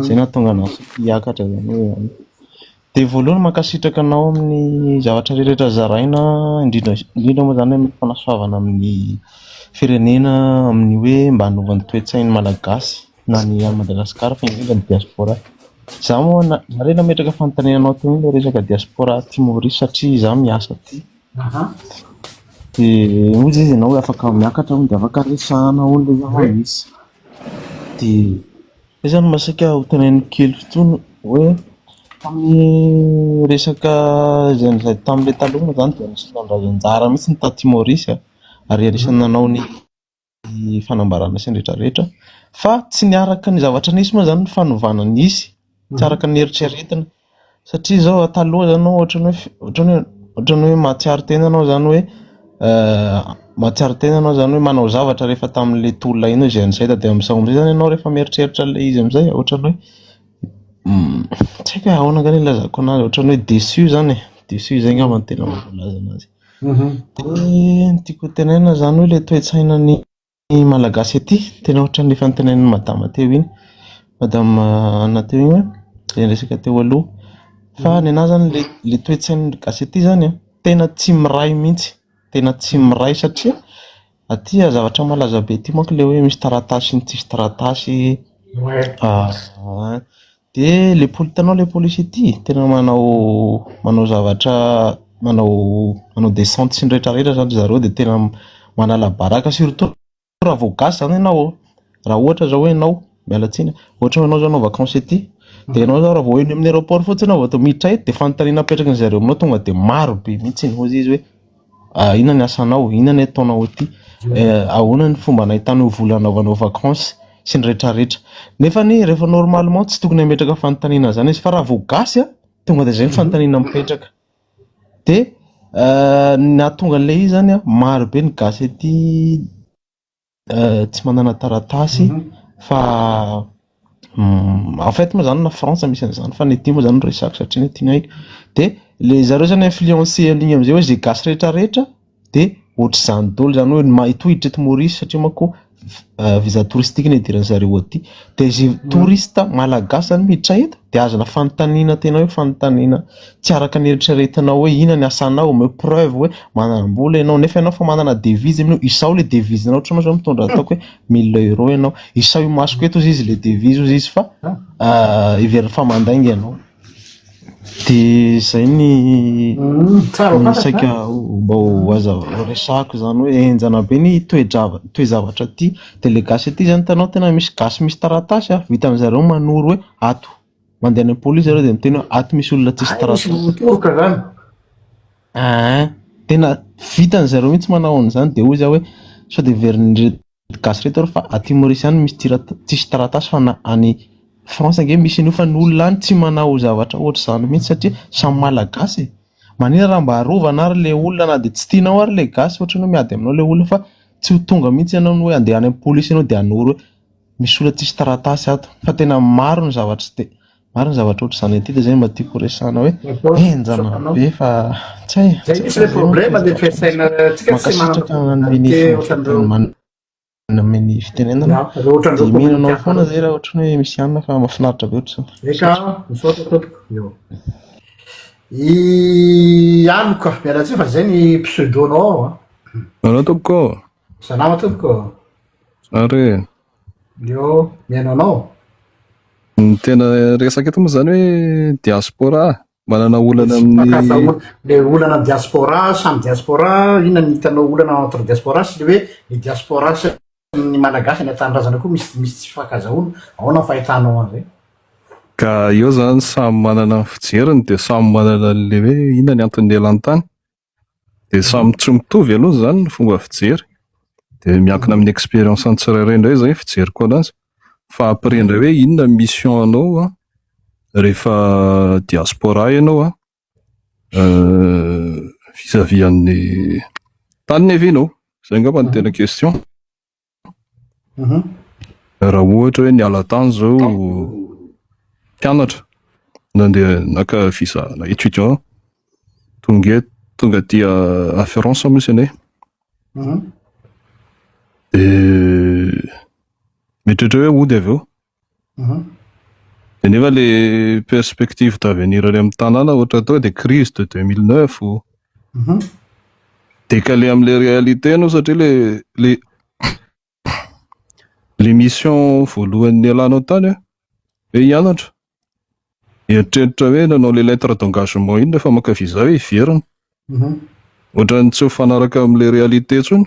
izay nahatonga anao hiakatra izany hoe. Dia voalohany mankasitraka anao amin'ny zavatra rehetra zaraina, indrindra indrindra moa izany amin'ny fanasoavana amin'ny firenena amin'ny hoe mba hanova ny toe-tsain'ny Malagasy na ny any Madagasikara fa indrindra ny diaspora. Izaho moa na- za re nametraka fanontaniana anao teo iny ilay resaka diaspora aty Maurice satria izaho miasa aty. Dia hoy izy ianao hoe afaka miakatra hono dia afaka resahana hono ilay zava-misy. Dia Zay zany mba saika ho teneniko kely fotsiny hoe tamin'ny resaka izay nolazaiko tamin'ilay taloha moa izany dia anisan'ny nandray anjara mihitsy ny taty Maurice a, ary anisan'ny nanao ny fanambarana sy ny rehetra rehetra fa tsy niaraka ny zavatra nisy moa izany ny fanovana nisy, tsy araka ny eritreretina satria izao taloha izany ianao ohatran'ny hoe ohatran'ny hoe ohatran'ny hoe mahatsiaro tena ianao izany hoe mahatsiaro tena ianao izany hoe manao zavatra rehefa tamin'ilay tolona iny hoe izay an'izay dia amin'izao amin'izay izany ianao rehefa mieritreritra an'ilay izy amin'izay ohatran'ny hoe tsy haiko hoe ahoana angaha no ilazako an'azy ohatran'ny hoe déçu izany e, déçu izay angamba no tena voalaza an'azy. Dia ny tiako ho tenenina izany hoe ilay toe-tsainan'ny Ny Malagasy aty, tena ohatran'ny efa notenenin'i Madama teo iny, Madame Anna teo iny hoe, ilay niresaka teo aloha. Fa ny anahy zany le le toe-tsain'ny gasy aty zany an, tena tsy miray mihitsy, tena tsy miray satria aty zavatra malaza be aty manko le hoe misy taratasy sy ny tsisy taratasy, Dia le poli- hitanao le polisy ity tena manao manao zavatra manao manao descente sy ny rehetra rehetra zany zareo dia tena manala baraka surtout raha vao gasy zany ianao raha ohatra zao hoe ianao miala tsiny ohatra hoe ianao zao hanao vacance ety dia ianao zao raha vao eny amin'ny aéroport fotsiny ianao vao to miditra eto dia fanontaniana apetraky ny zareo aminao tonga dia maro be mihitsy hoy izy hoe inona ny asanao, inona ny ataonao aty, ahoana ny fomba nahitanao vola hanaovanao vacances sy ny rehetra rehetra. Nefa anie rehefa normalement tsy tokony hametraka fanontaniana an'izany izy fa raha vao gasy a, tonga dia izay ny fanontaniana mipetraka. Dia ny nahatonga an'ilay izy izany a, maro be ny gasy aty tsy manana taratasy fa en fait moa zany na France misy an'izany fa ny aty moa zany no resako satria ny aty no haiko de le zareo zany influencer an'igny am'zay hoe zay gasy rehetrarehetra de ohatr'izany daholo zany hoe mahitohitra eto Maurice satria manko visa touristique no idiran'ny zareo aty de zay touriste malagasy zany miditra eto de azona fanontaniana tena hoe fanontaniana tsy araka ny eritreretinao hoe inona ny asanao, omeo preuve hoe manam-bola ianao nefa ianao efa manana devise amin'io, isao le devise-nao ohatra ianao zao mitondra ataoko hoe mille euros ianao, isao imasoko eto ozy izy le devise ozy izy fa heveriny fa mandainga ianao. Dia izay ny Tsara ho ny fantatra. Saika mba ho aza resahako izany hoe henjana be ny toe-javatra aty. Dia ilay gasy aty izany hitanao, tena misy gasy misy taratasy a, vitan'ny zareo manoro hoe ato. Mandeha any amin'ny polisy zareo dia miteny hoe ato misy olona tsisy Ay, misy taratasy. mitoroka zany. Aa, tena vitan'ny zareo mihitsy manao an'izany. Dia hoy za hoe sao dia heverin'ireto gasy ireto ary fa aty Maurice ihany misy tsisy taratasy, fa na any France ange misy an'io, fa ny olona any tsy manao zavatra ohatr'izany mihitsy satria samy malagasy e. Maninona raha mba arovana ary le olona na dia tsy tianao ary le gasy, ohatran'ny hoe miady aminao le olona, fa tsy ho tonga mihitsy ianao ny hoe andeha any amin'ny polisy ianao dia hanoro hoe misy olona tsisy taratasy ato, fa tena maro ny zavatra tsy dia maro ny zavatra ohatr'izany aty. Dia zay mba tiako resahana hoe D'accord, henjana misaotra anao. be fa tsy hay Zay tsy mihitsy hay le fa zay manko problème le le zavatra misy. toe-tsaina tsika tsy manana Mankasitraka nanome ny solidarité ohatran'ireo nanome ny fitenenana. Ya, reo ohatran'ireo Dia mino communauté anao hafa foana reo. zay raha ohatran'ny hoe misy hanina, fa mahafinaritra be ohatr'izany. Eka, Misaotra. misaotra tompoko. Eo. I Aloka, miala tsiny fa zay ny pseudo-nao ao a. Anao tompoko. Salama tompoko. Tsara e. Eo, mihaino anao. Ny tena resaka eto moa zany hoe diaspora manana olana amin'ny Le olana amin'ny diaspora, samy diaspora, inona ny hitanao olana entre diaspora sy le hoe ny diaspora sy ny malagasy any an-tanindrazana koa misy tsy fifankazahoana, ahoana ny fahitanao an'izay? Ka eo zany samy manana ny fijeriny, dia samy manana an'le hoe inona ny antony nialany tany. Dia samy tsy mitovy aloha zany ny fomba fijery. Dia miankina amin'ny expérience an'ny tsirairay indray zay fijeriko anazy. Fa après indray hoe inona ny mission anao an, rehefa diaspora ianao an, vis-à-vis an'ny tany niavianao. Zay angamba no tena question. Raha ohatra hoe niala tany zao mpianatra nandeha naka visa na étudiant tonga eto, tonga aty à France moa izy anie. Dia mieritreritra hoe hody avy eo. Dia nefa le perspective d'avenir any amin'ny tanàna ohatra atao dia crise de 2009 o. Décalé amin'le réalité anao satria le mission voalohany nialanao tany a, hoe hianatra. Eritreritra hoe nanao le lettre d'engagement iny rehefa maka visa hoe hiverina. Ohatran'ny tsy mifanaraka amin'le réalité intsony.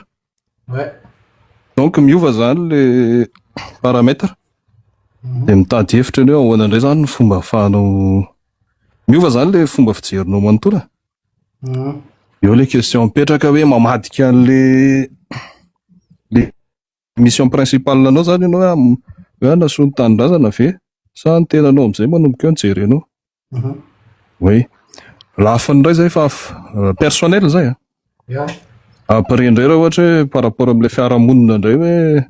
Donc miova zany le paramètre. Dia mitady hevitra ianao hoe ahoana indray zany ny fomba ahafahanao miova zany le fomba fijerinao manontolo e. Eo le question mipetraka hoe mamadika an'le le mission principale anao zany ianao hoe hanasoa ny tanindrazana ve sa ny tenanao amin'izay manomboka eo no jerenao. Oui. Lafiny indray zay fa personnel zay a. Après indray raha ohatra hoe par rapport amin'ilay fiarahamonina indray hoe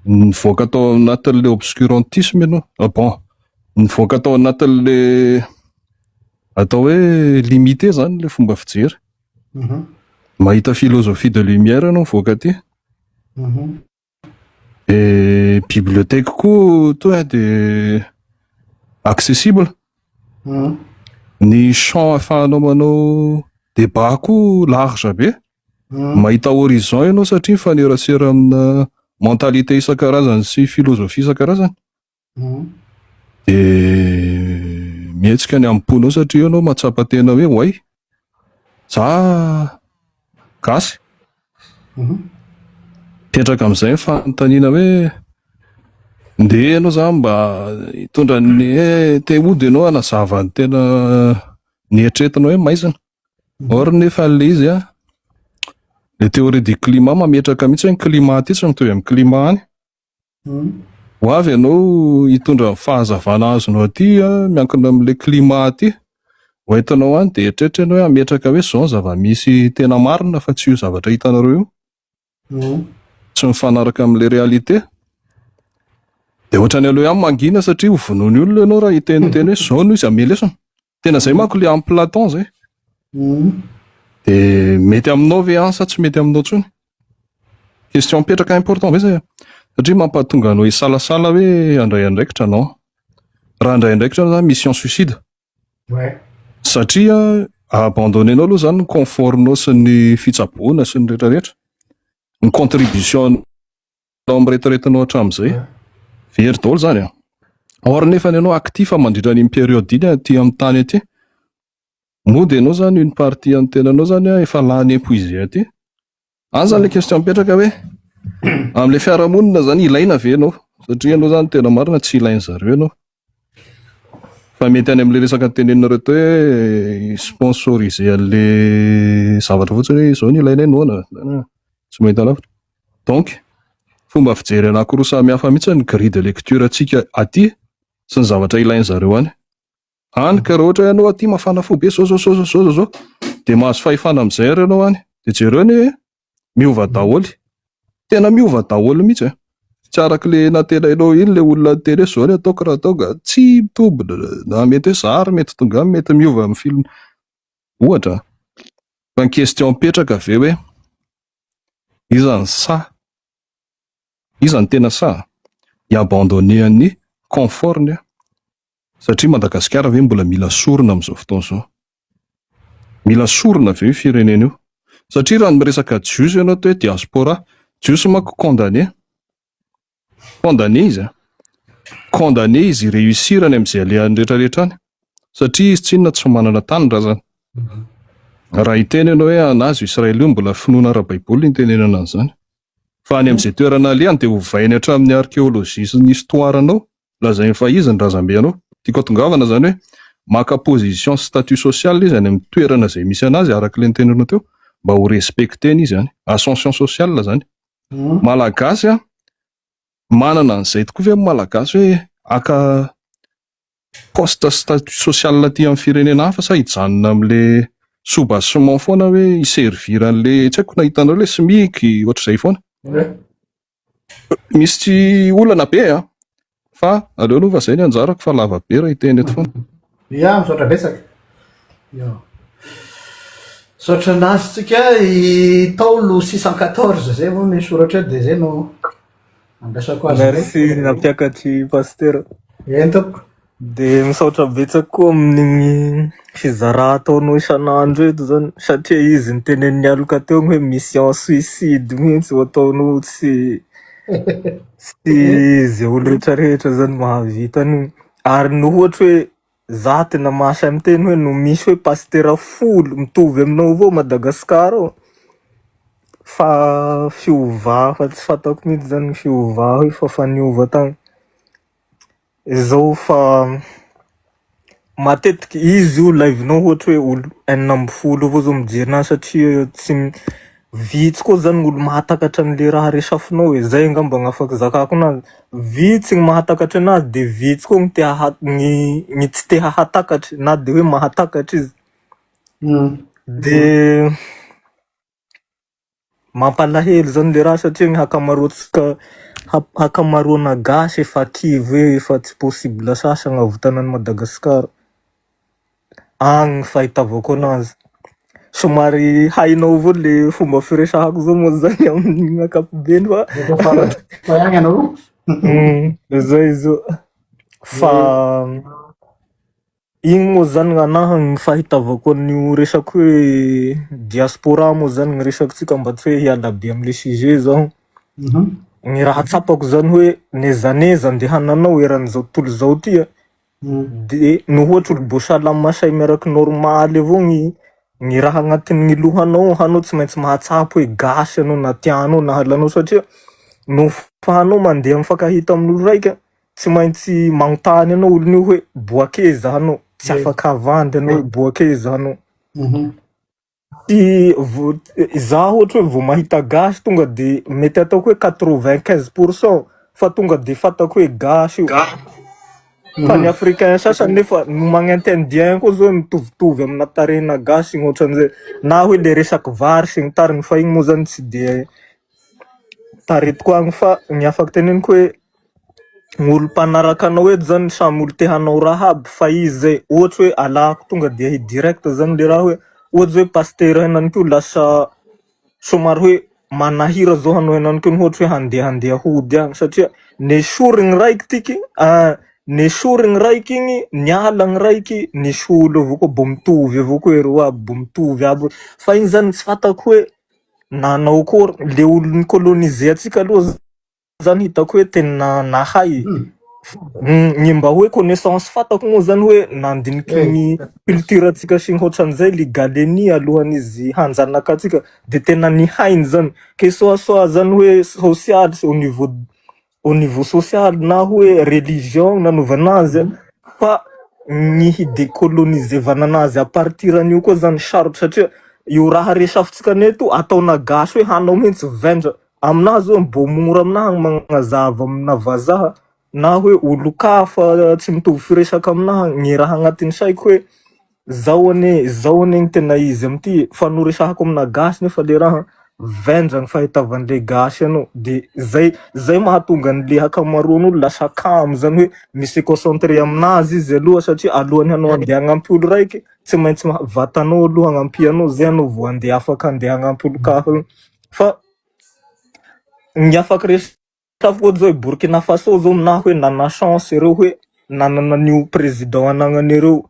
nivoaka tao anatin'ilay obscurantisme ianao. Ah bon, nivoaka tao anatin'ilay atao hoe limité zany ilay fomba fijery. Mahita philosophie de lumière ianao mivoaka aty. Dia bibliothèque koa tonga dia accessible. Ny champ ahafahanao manao débat koa large be. Mahita horizon ianao satria mifanerasera amina mentalité isan-karazany sy philosophie isan-karazany. Dia mihetsika ny amim-ponao satria ianao mahatsapa tena hoe oay, za gasy. Mipetraka amin'izay ny fanontaniana hoe ndeha ianao zany mba hitondra ny hoe te hody ianao hanazava ny tena nieritreretinao hoe maizina. Or nefa ilay izy an, le théorie du climat mametraka mihitsy hoe ny climat aty tsy mitovy amin'ny climat any. Ho avy ianao hitondra ny fahazavana azonao aty miankina amin'ilay climat aty. Ho entinao any dia eritreritra ianao hoe hametraka hoe izao ny zava-misy tena marina fa tsy io zavatra hitanareo io. Tsy mifanaraka amin'ilay réalité. Dia ohatran'ny aleo ihany mangina satria ho vonoin'ny olona ianao raha hiteniteny hoe izao no izy amelesana. Tena izay manko ilay amin'i Platon izay. Dia mety aminao ve any sa tsy mety aminao intsony? Question mipetraka important be zay a. Satria mampahatonga anao hisalasala hoe handray andraikitra anao. Raha handray andraikitra anao zany mission suicide. Satria abandonner-nao aloha zany ny confort-nao sy ny fitsaboana sy ny rehetrarehetra. Ny contribution nao amin'ny retraite-nao hatramin'izay. Very daholo zany a. Or nefa ianao actif mandritra an'iny période iny aty amin'ny tany aty. Mody ianao zany une partie an'ny tenanao zany a efa lany épuisé aty. Any zany le question mipetraka hoe am'le fiarahamonina zany ilaina ve ianao? Satria ianao zany tena marina tsy ilainy zareo ianao. Fa mety any am'le resaka teneninareo teo hoe sponsorisé an'le zavatra fotsiny hoe zao ny ilainay noana, tsy mahita lavitra. Donc fomba fijery anankiroa samy hafa mihitsy ny grille de lecture antsika aty sy ny zavatra ilainy zareo any. Any ka raha ohatra hoe ianao aty mafana fo be zao zao zao zao zao zao de mahazo fahefana am'izay ary ianao any de jereo ny hoe miova daholo, tena miova daholo mihitsy e. Tsy araky le nantenainao iny le olona niteny hoe zao ny ataoko raha tonga, tsy mitombina na mety hoe za ary mety tonga any mety miova amin'ny film ohatra. Fa ny question mipetraka ve hoe iza ny sahy, iza ny tena sahy hi-abandonner ny confort-ny satria Madagasikara ve mbola mila sorona amin'izao fotoana izao? Mila sorona ve io firenena io? Satria raha ny miresaka jiosy ianao to hoe diaspora, jiosy manko condamné, condamné izy a, condamné izy réussir any amin'izay alehany rehetrarehetra any satria izy tsinona tsy manana tanindrazana. Raha hiteny ianao hoe anazy Israely io mbola finoana ara-baiboly ny tenenana an'izany. Fa any amin'izay toerana alehany dia hovainy hatramin'ny archéologie sy ny histoire anao, lazainy fa izy ny razambe anao. Tiako atongavana zany hoe maka position statut social izy any amin'ny toerana izay misy anazy araka ilay nitenenao teo mba ho respectena izy any. Ascension sociale zany. Malagasy a manana an'izay tokoa ve ny Malagasy hoe aka poste statut social aty amin'ny firenena hafa sa hijanona amin'le soubassement foana hoe hi-servir an'le tsy haiko na hitanao le SMIC ohatr'izay foana. Misy tsy olana be a fa aleo aloha fa zay ny anjarako fa lava be raha hiteny eto foana. Ya, misaotra betsaka. Ya. Misaotra anazy tsika i Taolo 614 zay moa ny soratra eo de zay no andrasako azy. Merci nampiakatry pasteur. Eny tompoko. De misaotra betsaka koa amin'ny fizara ataonao isan'andro eto zany satria izy niteneniny aloka teo hoe mission suicide mihitsy ho ataonao tsy tsy ze olo rehetrarehetra zany mahavita an'io. Ary no ohatra hoe za tena mahasahy miteny hoe no misy hoe pastera 10 mitovy aminao avao Madagasikara ao fa fiovà fa tsy fantako mihitsy zany ny fiovà hoe fa fa niova tagny. Izao fa matetiky izy io live-nao ohatra hoe olo 16 avao zao mijery anazy satria tsy vitsy koa zany olo mahatakatra an'le raha resafinao e, zay angamba no afaky zakako anazy, vitsy ny mahatakatra anazy de vitsy koa ny te haha- ny ny tsy te hahatakatry na de hoe mahatakatra izy. De mampalahelo zany le raha satria ny hakamaroantsika hakamaroana gasy efa kivy hoe efa tsy possible sasy hagnavotana an'i Madagasikara. Agny ny fahitavako anazy. Somary hainao avao le fomba firesahako zao moa zany amin'ny ankapobeny fa Fa agny anao. Zay zao. Fa igny moa zany gn'anahy ny fahitavako an'io resaky hoe diaspora moa zany ny resakitsika mba tsy hoe hiala be amle sujet zaho. Ny raha tsapako zany hoe n'aiza n'aiza andehananao eran'izao tontolo izao ty a, de no ohatry olo bô salama say miaraky normaly avao ny ny raha agnatin'ny lohanao anao tsy maintsy mahatsapa hoe gasy anao na tianao na halanao satria no fa anao mandeha mifankahita amin'olo raika tsy maintsy magnontany anao olona io hoe boakeza anao, tsy afaka havandy anao hoe boakeza anao. Tsy vo- zaho ohatra hoe vao mahita gasy tonga de mety ataoko hoe 95% fa tonga de fantako hoe gasy io. Fa ny africain sasany nefa no magnenty indien koa zao mitovitovy amina tarehina gasy igny ohatran'izay na hoe le resaky vary sy ny tariny fa igny moa zany tsy de taretiko agny fa ny afaka teneniko hoe ny olo mpanaraka anao eto zany samy olo te hanao raha aby fa izy zay ohatry hoe alako tonga de direct zany le raha hoe ohatry zao hoe pasitera henaniky io lasa somary hoe manahira zao hanao henaniky io ohatry hoe handehandeha hody agny satria nesorigny raiky tiky nesorigny raiky igny niala ny raiky nisy olo avao koa mbô mitovy avao koa ereo aby mbô mitovy aby fa igny zany tsy fantako hoe nanao akory le olo ni-coloniser antsika aloha zany hitako hoe tena nahay. Ny mba hoe connaissance fantako moa zany hoe nandiniky ny culture antsika sy ny ohatran'izay le Gallieni alohan'izy hanjanaka antsika, de tena nihainy zany, que soit zany hoe social au niveau social na hoe religion nanaovana azy, fa ny hidécoloniser-vana anazy à partir an'io koa zany sarotry, satria io raha resafintsika neto ataona gasy hoe hanao mihitsy vendra aminazy zao, mbô mora aminahy magnazava amina vazaha na hoe olo-kafa tsy mitovy firesaka aminahy ny raha agnatin'ny saiko hoe zao ane, zao ane ny tena izy amity, fa no resahako amina gasy nefa le raha vendra ny fahitavan'le gasy anao, de zay mahatonga an'le ankamaroan'olo lasa kamo zany hoe misy concentré aminazy izy aloha, satria alohan'ny hanao andeha hagnampy olo raiky, tsy maintsy vatanao aloha hagnampy zay anao vao andeha afaka andeha hagnampy olo-kafa. Fa ny afaky resafiko ohatsy zao hoe Burkina Faso zao, na hoe nana chance ireo hoe nanana an'io président anagnany ireo,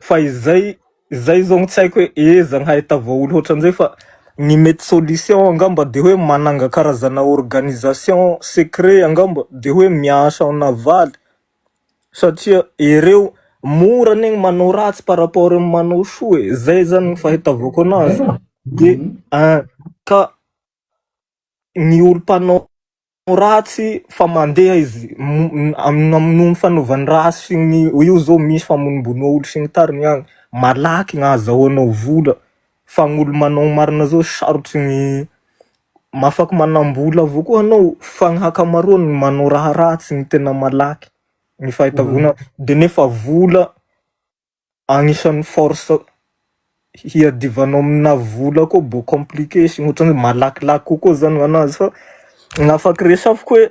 fa izay zay zao tsy haiko hoe eza ny hahitava olo ohatran'izay, fa ny mety solution angamba de hoe mananga karazana organisation secret angamba, de hoe miasa en aval, satria ireo mora anegny manao ratsy par rapport amy manao soa e. Zay zany ny fahitavako anazy, de ka ny olo mpanao ratsy fa mandeha izy noho ny fanaovany ratsy sy ny io zao misy famonobonoa olo sy ny tariny agny, malaky gn'ahazahoanao vola, fa gn'olo manao marina zao sarotry ny mafaky manam-bola avao koa anao, fa ny ankamaroany manao raha ratsy ny tena malaky ny fahitavona, de nefa vola agnisan'ny force hiadivanao amina vola koa bo compliqué sy ohatrany hoe malakilaky kokoa zany gn'anazy. Fa gn'afaky resafiko hoe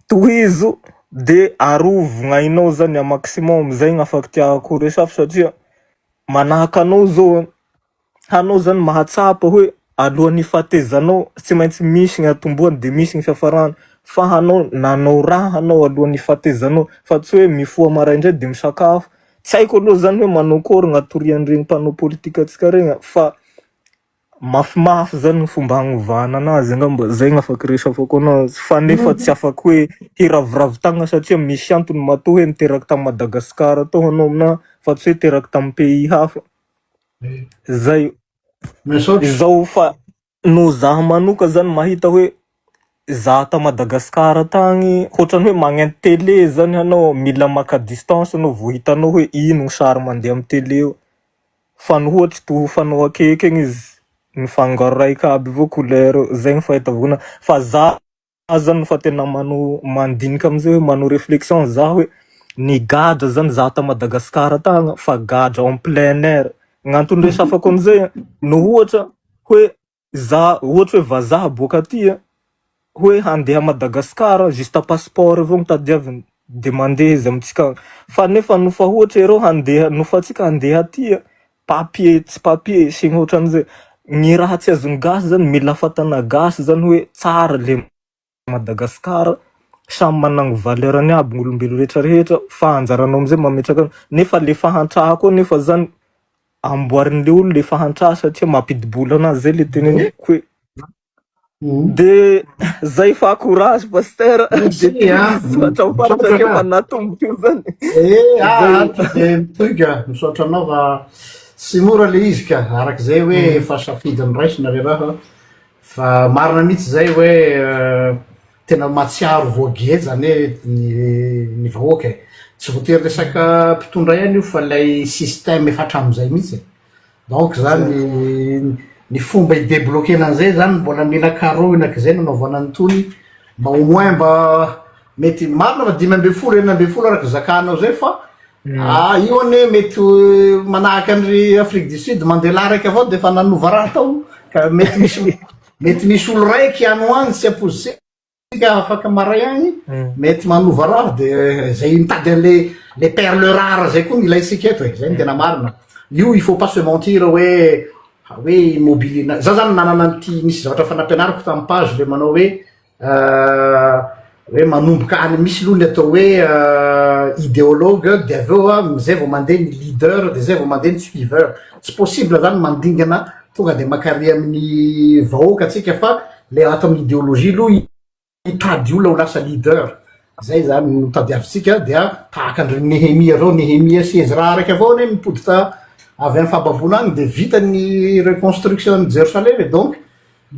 tohizo de arovo gn'ainao zany a maximum, zay gn'afaky tiako resafy, satria manahaka anao zao, hanao zany mahatsapa hoe alohan'ny hifatezanao tsy maintsy misy ny atombohany de misy ny fiafarany, fa hanao nanao raha hanao alohan'ny hifatezanao, fa tsy hoe mifoha maraindray de misakafo. Tsy haiko aloha zany hoe manao akory gn'atorian'iregny mpanao politika antsika regny, fa mafimafy zany ny fomba hagnovana anazy angamba, zay gn'afaky resafako anazy, fa nefa tsy afaky hoe hiraviravy tagna, satria misy antony matoa hoe niteraky tamy Madagasikara tao hanao aminahy fa tsy hoe teraky tamy pays hafa zay. Misaotra. Izao fa no zaho manoka zany mahita hoe za ta Madagasikara tagny ohatrany hoe magnenty télé zany hanao, mila maka distance anao vao hitanao hoe ino sary mandeha amy télé io, fa no ohatry tohofanao akaiky egny izy mifangaro raiky aby avao couleur io. Zay ny fahitavako anazy, fa za zany fa tena manao mandinika amizay hoe manao réflexion za hoe nigadra zany za ta Madagasikara tagny, fa gadra en plein air. Gn'antony resafako amizay, no ohatra hoe za ohatry hoe vazaha boaka aty a, hoe handeha Madagasikara, juste passeport avao no tadiaviny de mandeha izy amitsika agny, fa nefa nofa ohatry ereo handeha, nofa atsika handeha aty a, papier tsy papier sy ny ohatran'izay, ny raha tsy azon'ny gasy zany mila fatana gasy zany hoe tsara le Madagasikara, samy managny valeur-ny aby gn'olombelo rehetrarehetra, fa anjaranao amizay mametraka azy, nefa le fahantra koa nefa zany amboarin'le olo le fahantra satria mampidi-bola anazy, zay le teneniko hoe de zay, fa courage pasteur, de Merci, ah. hatramin'ny farany Misaotra satria ana. fa natomboky io zany. Eh, ah, Zay. de mitohika, misaotra anao, fa tsy mora le izy ka, arak'izay hoe efa safidiny raisina le raha, fa marina mihitsy zay hoe tena mahatsiaro voageja zany hoe ny vahoaka e. Tsy voatery resaka mpitondra ihany io fa lay système efa hatram'izay mihitsy e. Donc zany ny fomba hidébloquena an'izay zany mbola mila karohina k'izay nanaovana an'itony, mba au moins mba mety marina fa 15, 16 araky zakanao zay, fa ah, io ane mety manahaka an'ry Afrique du Sud, Mandela raiky avao de efa nanova raha tao, ka mety misy olo raiky any ho any tsy ampoizitsika afaka maray agny mety manova raha, de zay mitady an'le le perle rare zay koa ny ilaitsika eto e. Zay ny tena marina io, il faut pas se mentir hoe immobilier za zany nanana an'ity, misy zavatra fanampianariko tamin'ny page le manao hoe manomboka any misy aloha ny atao hoe idéologue, de avy eo a zay vao mandeha ny leader, de zay vao mandeha ny suiveur. Tsy possible zany mandingana tonga de makary amin'ny vahoaka atsika, fa le ato amin'ny idéologie aloha hitady olona ho lasa leader. Zay zany no tadiavintsika dia tahaka an-dry Nehemia reo, Nehemia sy Ezra raiky avao anie nipody ta avy any fahababoana agny de vita ny reconstruction an'i Jerosalema e, donc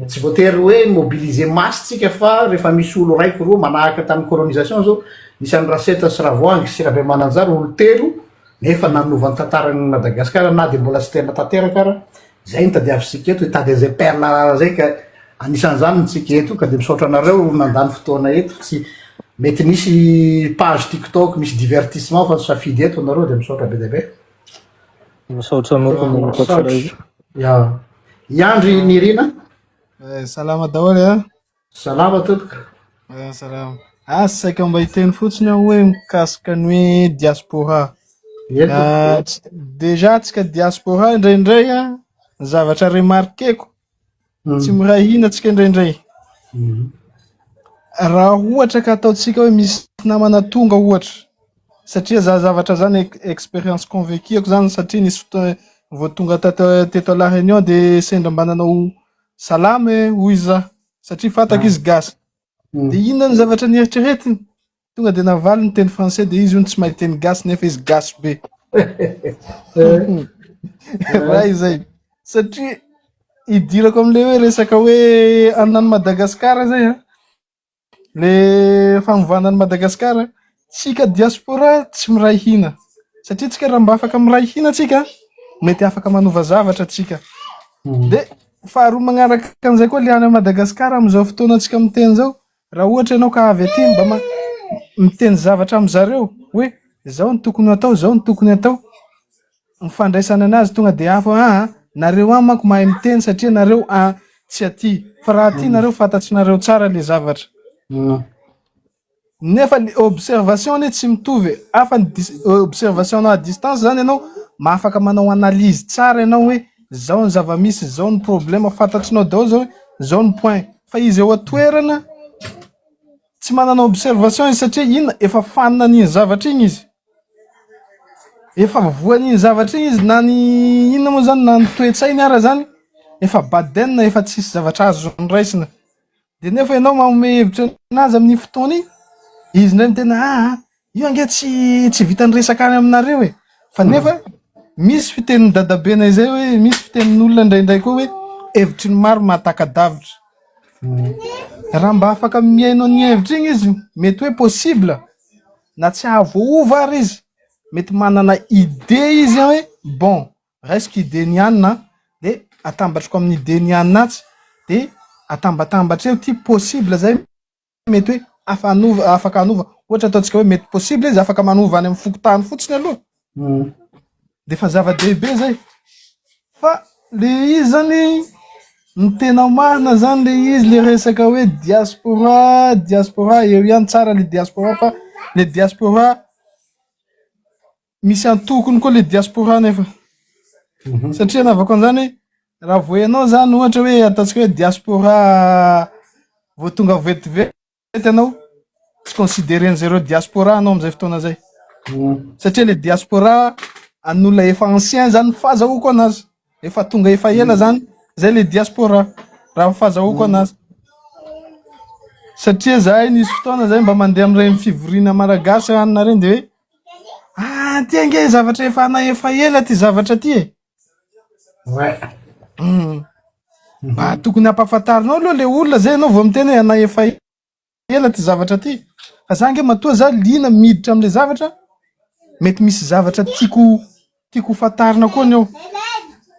tsy voatery hoe mobiliser masse tsika fa rehefa misy olo raiky roa manahaka tamin'ny colonisation zao, nisy an'i Raseta sy Ravoahangy sy Rabemananjara olo telo nefa nanova ny tantaran'i Madagasikara na de mbola tsy tena tanteraka ara, Zay no tadiavintsika eto, hitady an'izay perle rare zay ka anisan'izany ny tsika eto ka dia misaotra anareo nandany fotoana eto, tsy mety nisy page tiktok misy divertissement fa nisafidy eto nareo dia misaotra be dia be. Misaotra anao koa Misaotra. Ya. I Andry Nirina. Eh, salama daholo eh. Salama tompoko. Eh, salama. Ah, saika mba hiteny fotsiny aho hoe mikasika ny hoe diaspora. Ie tompoko. Ah, déjà antsika diaspora indraindray ah, ny zavatra remarqueko, tsy miray hina antsika indraindray. Raha ohatra ka ataontsika hoe misy namana tonga ohatra, satria za zavatra zany expérience convaincu-ako zany satria nisy fotoana vao tonga tato teto La Réunion de sendra mba nanao Salama e, hoy za, satria fantako izy gasy. De inona ny zavatra nieritreretiny? Tonga de navaly ny teny français de izy hono tsy mahay teny gasy nefa izy gasy be. Raha izay. Satria idirako am'le hoe resaka hoe anona an'i Madagasikara zay an. Le fanovana an'i Madagasikara, tsika diaspora tsy miray hina, satria tsika raha mba afaka miray hina tsika, mety afaka manova zavatra tsika. De faharoa magnaraka an'izay koa le any Madagasikara amin'izao fotoana tsika miteny zao, raha ohatra ianao ka avy aty mba miteny zavatra amy zareo hoe zao no tokony atao, zao no tokony atao, ny fandraisana anazy tonga de hafa aa nareo any manko mahay miteny satria nareo a tsy aty fa raha aty nareo fantatrinareo tsara le zavatra nefa le observation anie tsy mitovy e hafa ny observation nao à distance zany ianao mahafaka manao analyse tsara ianao hoe zao ny zava-misy zao ny problème fantatrinao daholo zao hoe zao ny point fa izy eo an-toerana tsy manana observation izy satria inona efa fanina an'iny zavatra iny izy Efa voan'iny zavatra iny izy na ny inona moa zany na ny toe-tsainy ara zany efa baden efa tsisy zavatra azony raisina. De nefa ianao manome hevitra anazy amin'iny fotoana iny, izy indray miteny aa io ange tsy tsy vitan'ny resaka any aminareo e. Fa nefa misy fitenin'ny dadabenay zay hoe misy fitenin'olona indraindray koa hoe hevitry ny maro mahataka-davitra. Raha mba afaka mihaino an'iny hevitra iny izy mety hoe possible na tsy hahavoaova ary izy, mety manana idée izy hoe bon raisiko idée ny anona an, de atambatriko amin'ny idée ny anona atsy de atambatambatra eo ty possible zay mety hoe afa hanova afaka hanova ohatra ataontsika hoe mety possible izy afaka manova any amin'ny fokontany fotsiny aloha de efa zava-dehibe zay Fa le izy zany ny tena marina zany le izy le resaka hoe diaspora diaspora eo ihany tsara le diaspora fa le diaspora misy antokony koa le diaspora nefa satria anavako an'izany hoe raha vao ianao zany ohatra hoe ataontsika hoe diaspora vao tonga vetivety mety ianao tsy considérer zareo diaspora anao amin'izay fotoana izay satria le diaspora an'olona efa ancien zany fahazahoako anazy efa tonga efa ela zany zay le diaspora raha ny fahazahoako anazy satria zahay nisy fotoana zay mba mandeha amin'ireny fivoriana malagasy anona ireny de hoe ah ty ange zavatra efa ana efa ela ty zavatra ty e Ouais. Mba tokony hampahafantarinao aloha le olona zay ianao vao miteny hoe anay efa ela ty zavatra ty. Fa za ange matoa za liana miditra am'le zavatra, mety misy zavatra tiako tiako ho fantarina koa ny ao.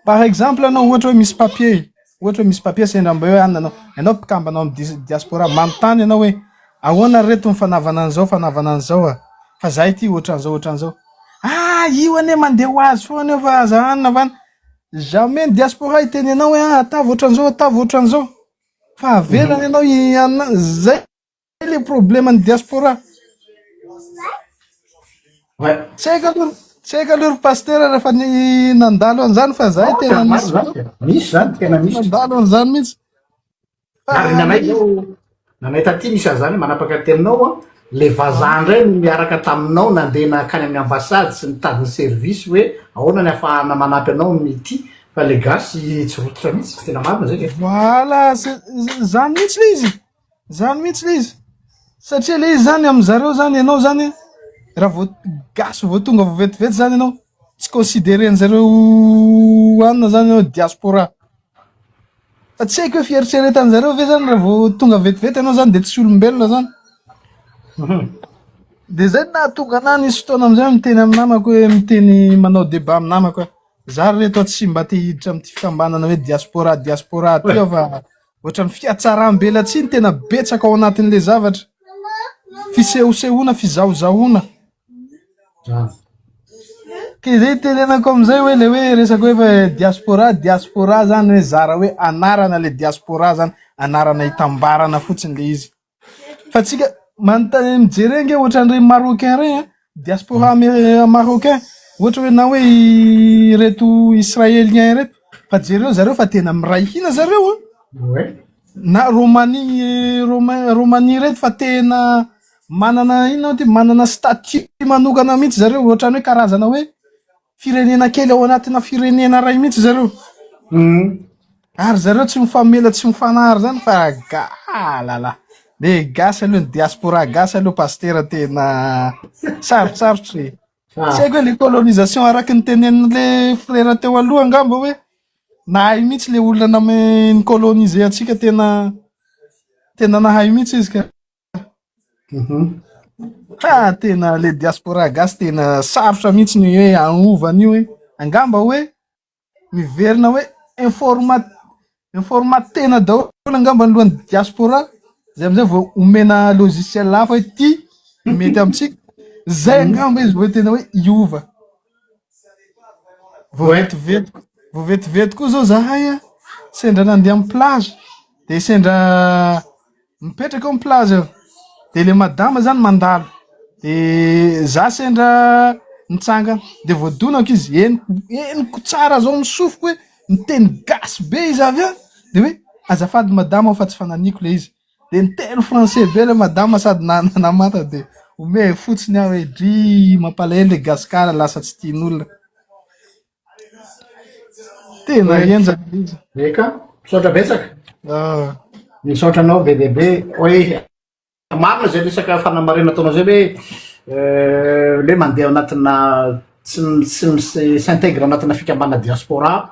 Par exemple anao ohatra hoe misy papier, ohatra hoe misy papier sendra mba hoe anona anao, ianao mpikambana ao amin'ny diaspora, manontany ianao hoe ahoana ry reto ny fanavana an'izao fanavana an'izao a, fa zahay ty ohatran'izao ohatran'izao. Ah io anie mandeha ho azy foana io fa aza anona fa jamais ny diaspora hiteny anao hoe ah atavy ohatran'izao atavy ohatran'izao fa avelany ianao i anona zay le problème ny diaspora. Ouais. Tsy haiko aloha tsy haiko aloha ry pasteur rehefa ny nandalo an'izany fa zahay tena Marina nisy zany. Misy zany tena misy. nandalo an'izany mihitsy. Ary nanay zao, nanay taty misy an'izany hoe manapaka teninao an, le vazaha indray no niaraka taminao nandeha nankany amin'ny ambassade sy nitady ny service hoe ahoana ny afahana manampy anao amin'ity fa le gasy tsy rototra mihitsy, tena marina zay ke. Voilà, zany mihitsy le izy, zany mihitsy le izy. Satria le izy zany amin'zareo zany ianao zany raha vao gasy vao tonga vao vetivety zany ianao tsy considérer-nzareo anona zany ianao diaspora. Fa tsy haiko hoe fieritreretan'zareo ve zany raha vao tonga vetivety ianao zany de tsy olombelona zany. De zay no nahatonga anahy nisy fotoana amizay miteny amin'ny namako hoe miteny manao débat amin'ny namako hoe za ry reto tsy mba te hiditra amin'ity fikambanana hoe diaspora diaspora ty aho fa ohatran'ny fihatsaram-belatsihy no tena betsaka ao anatin'le zavatra. Fisehosehoana, fizahozahoana. Ke zay tenenako amizay hoe le hoe resaka hoe fa diaspora diaspora zany hoe zara hoe anarana le diaspora zany anarana hitambarana fotsiny le izy. Fa tsika manontany mijery ange ohatran'ireny marocain reny a, diaspora marocain ohatra hoe na hoe ireto israélien reto fa jereo zareo fa tena miray hina zareo a. Na Romanie Romain Romanie reto fa tena manana inona ty manana statut manokana mihitsy zareo ohatran'ny hoe karazana hoe firenena kely ao anatina firenena ray mihitsy zareo. Ary zareo tsy mifamela tsy mifanary zany fa galala. Le gasy aloha ny diaspora gasy aloha pastera tena sarotsarotra e. Tsy haiko hoe le colonisation araky ny tenenin'le frera teo aloha angamba hoe nahay mihitsy le olona name ni-coloniser antsika tena tena nahay mihitsy izy ka. Ha tena le diaspora gasy tena sarotra mihitsy ny hoe hanova an'io hoe angamba hoe miverina hoe informa informatena daholo angamba ny lohan'ny diaspora zay amizay vao omena logiciel hafa hoe ty mety amintsika zay angamba izy vao tena hoe hiova. Vao vetivety vao vetivety koa zao zahay a sendra nandeha amin'ny plage de sendra Mipetraka eo amin'ny plage eo. De le madama zany mandalo. De za sendra nitsangana de voadonako izy. Henoko henoko tsara zao amin'ny sofiko hoe miteny gasy be izy avy eo. De hoe azafady madama fa tsy fananiko le izy. De niteny français be le madama sady namanta de omehy fotsiny aho hoe dry mampalahelo le gasikara lasa tsy tian'olona. Tena henjana izy. Eka, misaotra betsaka. Ah. Misaotra anao be dia be. Hoe marina zay resaka fanamarihana ataonao zay hoe euh, le mandeha ao anatina tsy tsy mi s'intègre anatina fikambanana diaspora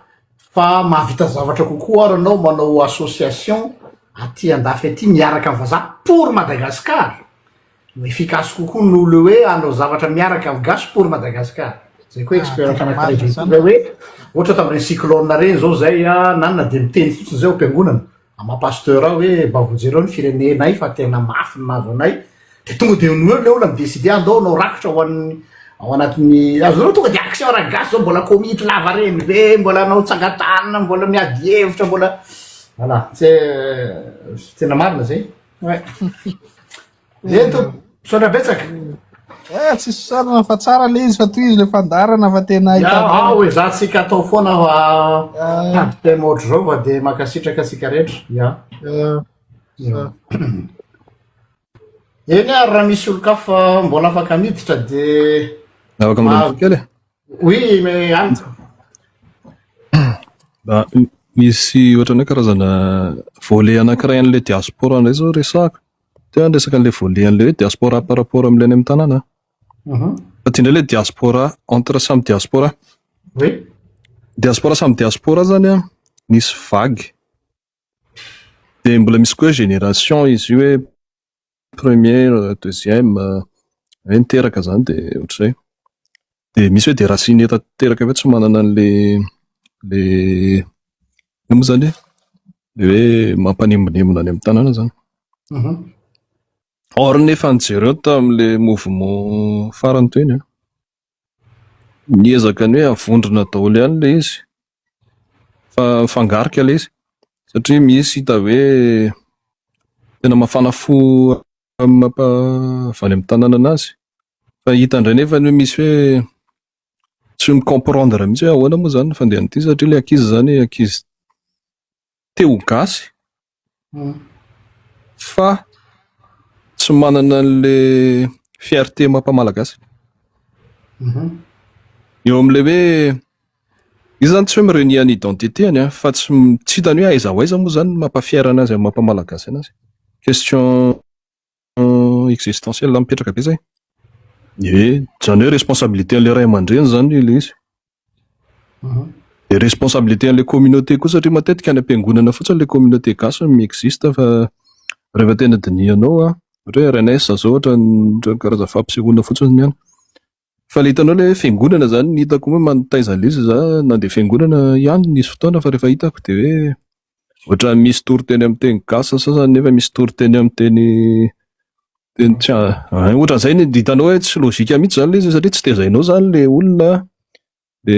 fa mahavita zavatra kokoa ary anao manao association aty andafy aty miaraka amin'ny vazaha pour Madagascar. No efficace kokoa noho le hoe hanao zavatra miaraka amin'ny gasy pour Madagascar. Zay koa expérience anankiray zay koa zay hoe ohatra tamin'ireny cyclone reny zao zay a nanana de miteny fotsiny zay ao am-piangonana ama pasteur aho hoe mba vonjereo ny firenenay fa tena mafy ny mahazo anay de tonga de eo no eo le olona mi-décider andao hanao rakitra ho an'ny ao anatin'ny azonareo tonga de action ara-gasy zao mbola komity lava reny be mbola hanao tsangan-tanana mbola miady hevitra mbola voilà tsy tena marina zay. Ouais. Eto, misaotra betsaka. Eh, tsisy sarona fa tsara le izy fa tohizo le fandaharana fa tena Ya, ao e, za tsika atao foana fa tady thème ohatr'izao fa de mankasitraka antsika rehetra. Ya. Ya. Eny ary raha misy olon-kafa mbola afaka miditra de Afaka mahazo. miresaka kely e? Oui, mais any. Mba misy ohatran'ny hoe karazana volet anankiray an'ilay diaspora indray izao resahako. Teo ny resaka an'ilay volet an'ilay hoe diaspora par rapport amin'ilay any amin'ny tanàna. Fa ity indray ilay diaspora entre samy diaspora. Oui. Diaspora samy diaspora zany an, nisy vague. Dia mbola misy koa hoe génération izy io hoe première, deuxième, hoe niteraka zany dia ohatr'izay. Dia misy hoe déraciné tanteraka hoe tsy manana an'ilay le inona moa zany e? Le hoe mampanembonembona any amin'ny tanàna zany. Or nefa nijereo tamin'ilay mouvement farany teo iny an, niezaka ny hoe havondrona daholo ihany ilay izy fa mifangarika ilay izy satria misy hita hoe tena mafana fo amin'ny mampa avy any amin'ny tanàna anazy fa hita indray nefa hoe misy hoe tsy mi-comprendre mihitsy hoe ahoana moa zany ny fandehan'ity satria ilay ankizy zany ankizy te ho gasy fa tsy manana an'le fierté mampamalagasy. Eo amin'ilay hoe izy zany tsy hoe mi-renier ny identité-ny an, fa tsy tsy hitany hoe aiza ho aiza moa zany ny mampa-fier anazy amin'ny mampamalagasy anazy. Question existentielle mipetraka be zay. Ie, zany hoe responsabilité an'le ray aman-dreny zany le izy. De responsabilité an'le communauté koa satria matetika any am-piangonana fotsiny le communauté gasy no mi-existe fa rehefa tena dinihanao a, ohatra hoe RNS zao ohatra ny karazana fampisehoana fotsiny ny any. Fa le hitanao le hoe fiangonana zany ny hitako hoe manotaiza an'ilay izy za nandeha fiangonana ihany nisy fotoana fa rehefa hitako de hoe ohatran'ny misy toriteny amin'ny teny gasy ny sasany nefa misy toriteny amin'ny teny teny tsy ohatran'izay ny hitanao hoe tsy logique mihitsy zany le izy satria tsy tezainao zany le olona de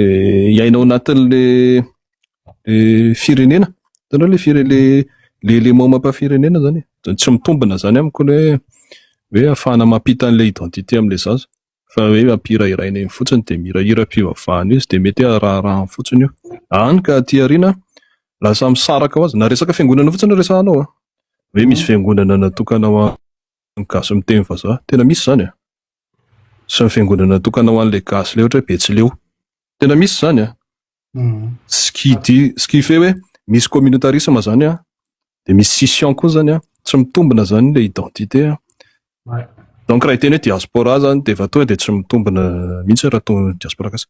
hiaina ao anatin'le le firenena. Hitanao le fire- le le élément mampafirenena zany e. Tsy mitombina zany amiko ny hoe hoe ahafahana mampita an'le identité amin'le zaza fa hoe ampihirahiraina eny fotsiny de mihirahira am-pivavahana izy de mety hoe araharahany fotsiny io. Hany ka aty aoriana lasa misaraka ho azy na resaka fiangonana fotsiny no resahanao a. Hoe misy fiangonana natokana ho an'ny gasy miteny vazaha, tena misy zany a. Sy ny fiangonana natokana ho an'le gasy le ohatra hoe betsileo. Tena misy zany a. Ce qui dit, ce qui fait hoe misy communautarisme zany a, de misy scission koa zany a, tsy mitombina zany le identité a. Donc raha hiteny hoe diaspora zany de efa tonga de tsy mitombina mihitsy raha atao diaspora gasy.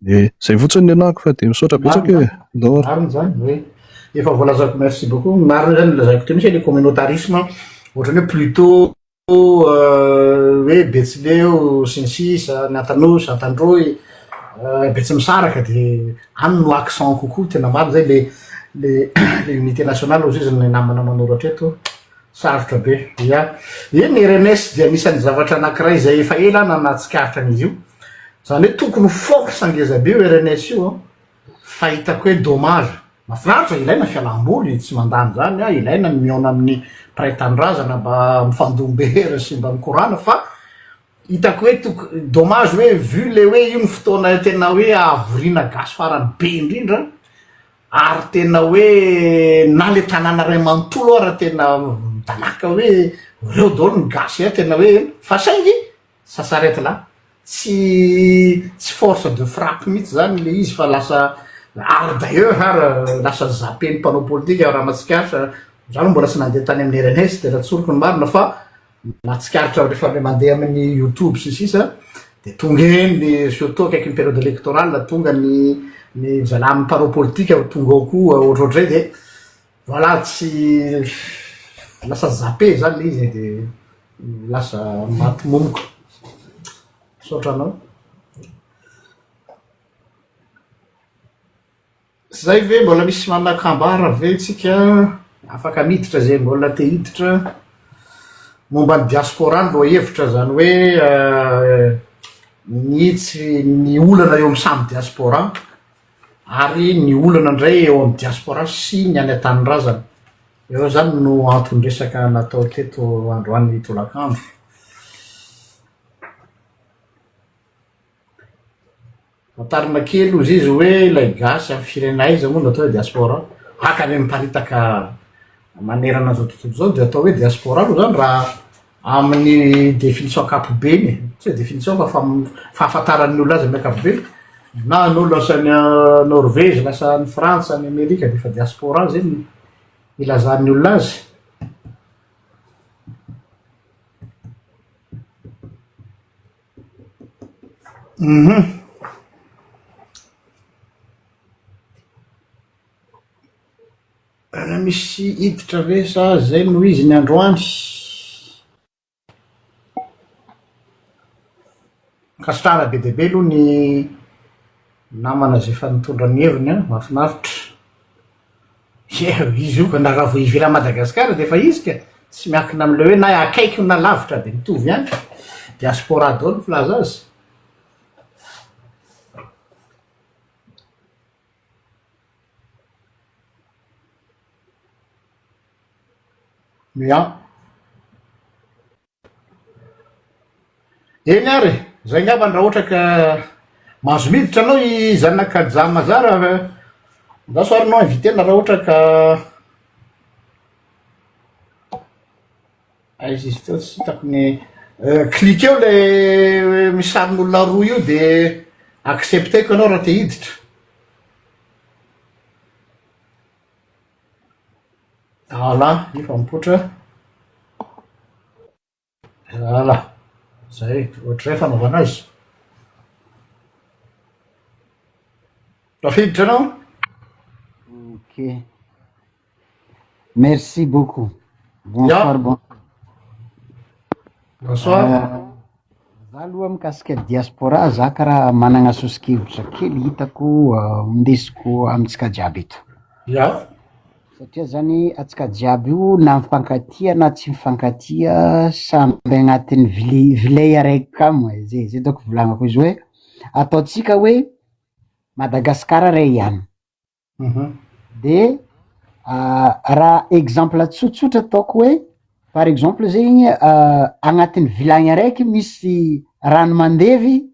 De zay fotsiny ny anahako fa de misaotra betsaka e. Ndao ary. Marina zany hoe efa voalazako merci beaucoup marina zany lazaiko teo mihitsy hoe le communautarisme ohatrany hoe plutôt hoe betsileo sy ny sisa ny antanosy antandroy betsimisaraka de any no accent kokoa tena marina zay le le le unité nationale ozy izy ny namana manoratra eto sarotra be ya eny ny RNS dia anisan'ny zavatra anakiray zay efa ela aho nanatsikaritra an'izy io zany hoe tokony ho force ngeza be io RNS io an fa hitako hoe dommage Mahafinaritra, ilaina fialam-boly, tsy mandany izany aho, ilaina ny mihaona amin'ny mpiray tanindrazana mba mifandom-bery sy mba mikorana fa hitako hoe toko- dommage hoe vu le hoe io ny fotoana tena hoe ahavoriana gasy farany be indrindra ary tena hoe na le tanàna iray manontolo ara tena mitanàka hoe reo daholo ny gasy a tena hoe fa saingy ça s'arrête là, tsy tsy force de frappe mihitsy zany le izy fa lasa ary d'ailleurs ary lasa zappen'ny mpanao politika raha mahatsikaritra, za aloha mbola tsy nandeha tany amin'ny RNS tena tsoriko ny marina fa nahatsikaritra rehefa le mandeha amin'ny youtube sy ny sisa de tonga eny ny surtout akaikin'ny période électorale tonga ny ny zalahy mpanao politika tonga ao koa ohatrohatray de voilà tsy lasa zappe zany le izy e de Lasa maty momoka. Misaotra anao. Zay ve mbola misy manakambara ve tsika? Afaka miditra zay mbola te hiditra. Momba ny diaspora ny lohahevitra zany hoe ny tsy ny olana eo amin'ny samy diaspora ary ny olana indray eo amin'ny diaspora sy ny any an-tanindrazana. Ireo izany no anton-dresaka natao teto androany tolakandro. Fantarina kely hozy izy hoe ilay gasy amin'ny firenena aiza moa no atao hoe diaspora. Haka any miparitaka manerana an'izao tontolo izao dia atao hoe diaspora aloha izany raha amin'ny définition ankapobeny e, tsy hoe définition fa fahafantaran'ny olona azy amin'ny ankapobeny, na anao lasa any Norvège, lasa any Frantsa, any Amerika dia efa diaspora zay ny ilazan'ny olona azy. Uhum. Raha misy hiditra ve sa zay no izy ny androany? Ankasitrahana be dia be aloha ny namana izay efa nitondra ny heviny an, mahafinaritra. Ie, izy io ka na raha vao ivelan'i Madagasikara dia efa izy ka, tsy miankina amin'ilay hoe na akaiky io na lavitra dia mitovy ihany, diaspora daholo ny filaza azy. Mian. Eny ary e, zay ngambany raha ohatra ka mahazo miditra anao i zanaka Jamazara, andraso ary anao inviter-na raha ohatra ka aiza izy teo tsy hitako ny cliqueo le misy sarin'olona roa io de accepter-ko ianao raha te hiditra. Voilà, io fa mipoitra. Voilà, zay, ohatrizay fanaovana azy. Tafiditra anao? Ok. Merci beaucoup. Bonsoir, bonsoir. Bonsoir. Za aloha mikasika diaspora, za karaha managna soso-kevitra kely hitako indesiko amintsika jiaby eto. Satria zany antsika jiaby io na mifankatia na tsy mifankatia samby agnatin'ny vili- vilay araiky kamo e, zay zay dônko volagnako izy hoe ataontsika hoe Madagasikara ray ihany. De raha exemple tsotsotra ataoko hoe par exemple zegny agnatin'ny vilagny araiky misy rano mandevy,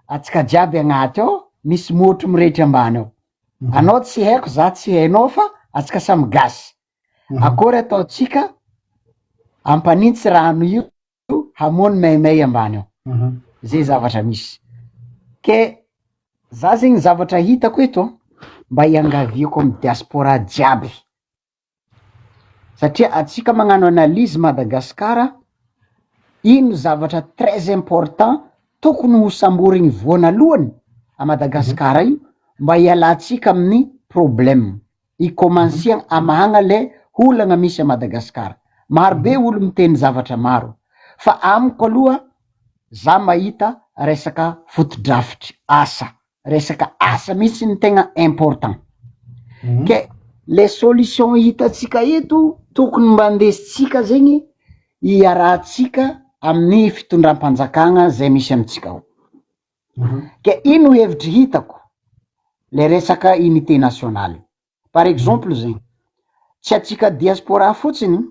antsika jiaby agnaty ao, misy môtro mirehitry ambany ao. Anao tsy haiko, za tsy hainao fa antsika samy gasy. Akôry ataontsika hampanintsy rano io hamono maimay ambany ao. Zay zavatra misy. Ke za zegny zavatra hitako eto an, mba iangaviako amy diaspora jiaby, satria atsika magnano analyse Madagasikara, ino zavatra très important tokony ho samborigny voanalohany a Madagasikara io mba hialantsika amin'ny problème, i-commencer amahagna le olagna misy a Madagasikara. Maro be olo miteny zavatra maro, fa amiko aloha za mahita resaka fotodrafitry asa, resaka asa mihitsy ny tegna important. Ke le solution hitantsika eto tokony mba andesintsika zegny iarahantsika amin'ny fitondram-panjakagna zay misy amitsika ao. Ke ino hevitry hitako le resaka unité nationale. Par exemple zegny, tsy atsika diaspora fotsiny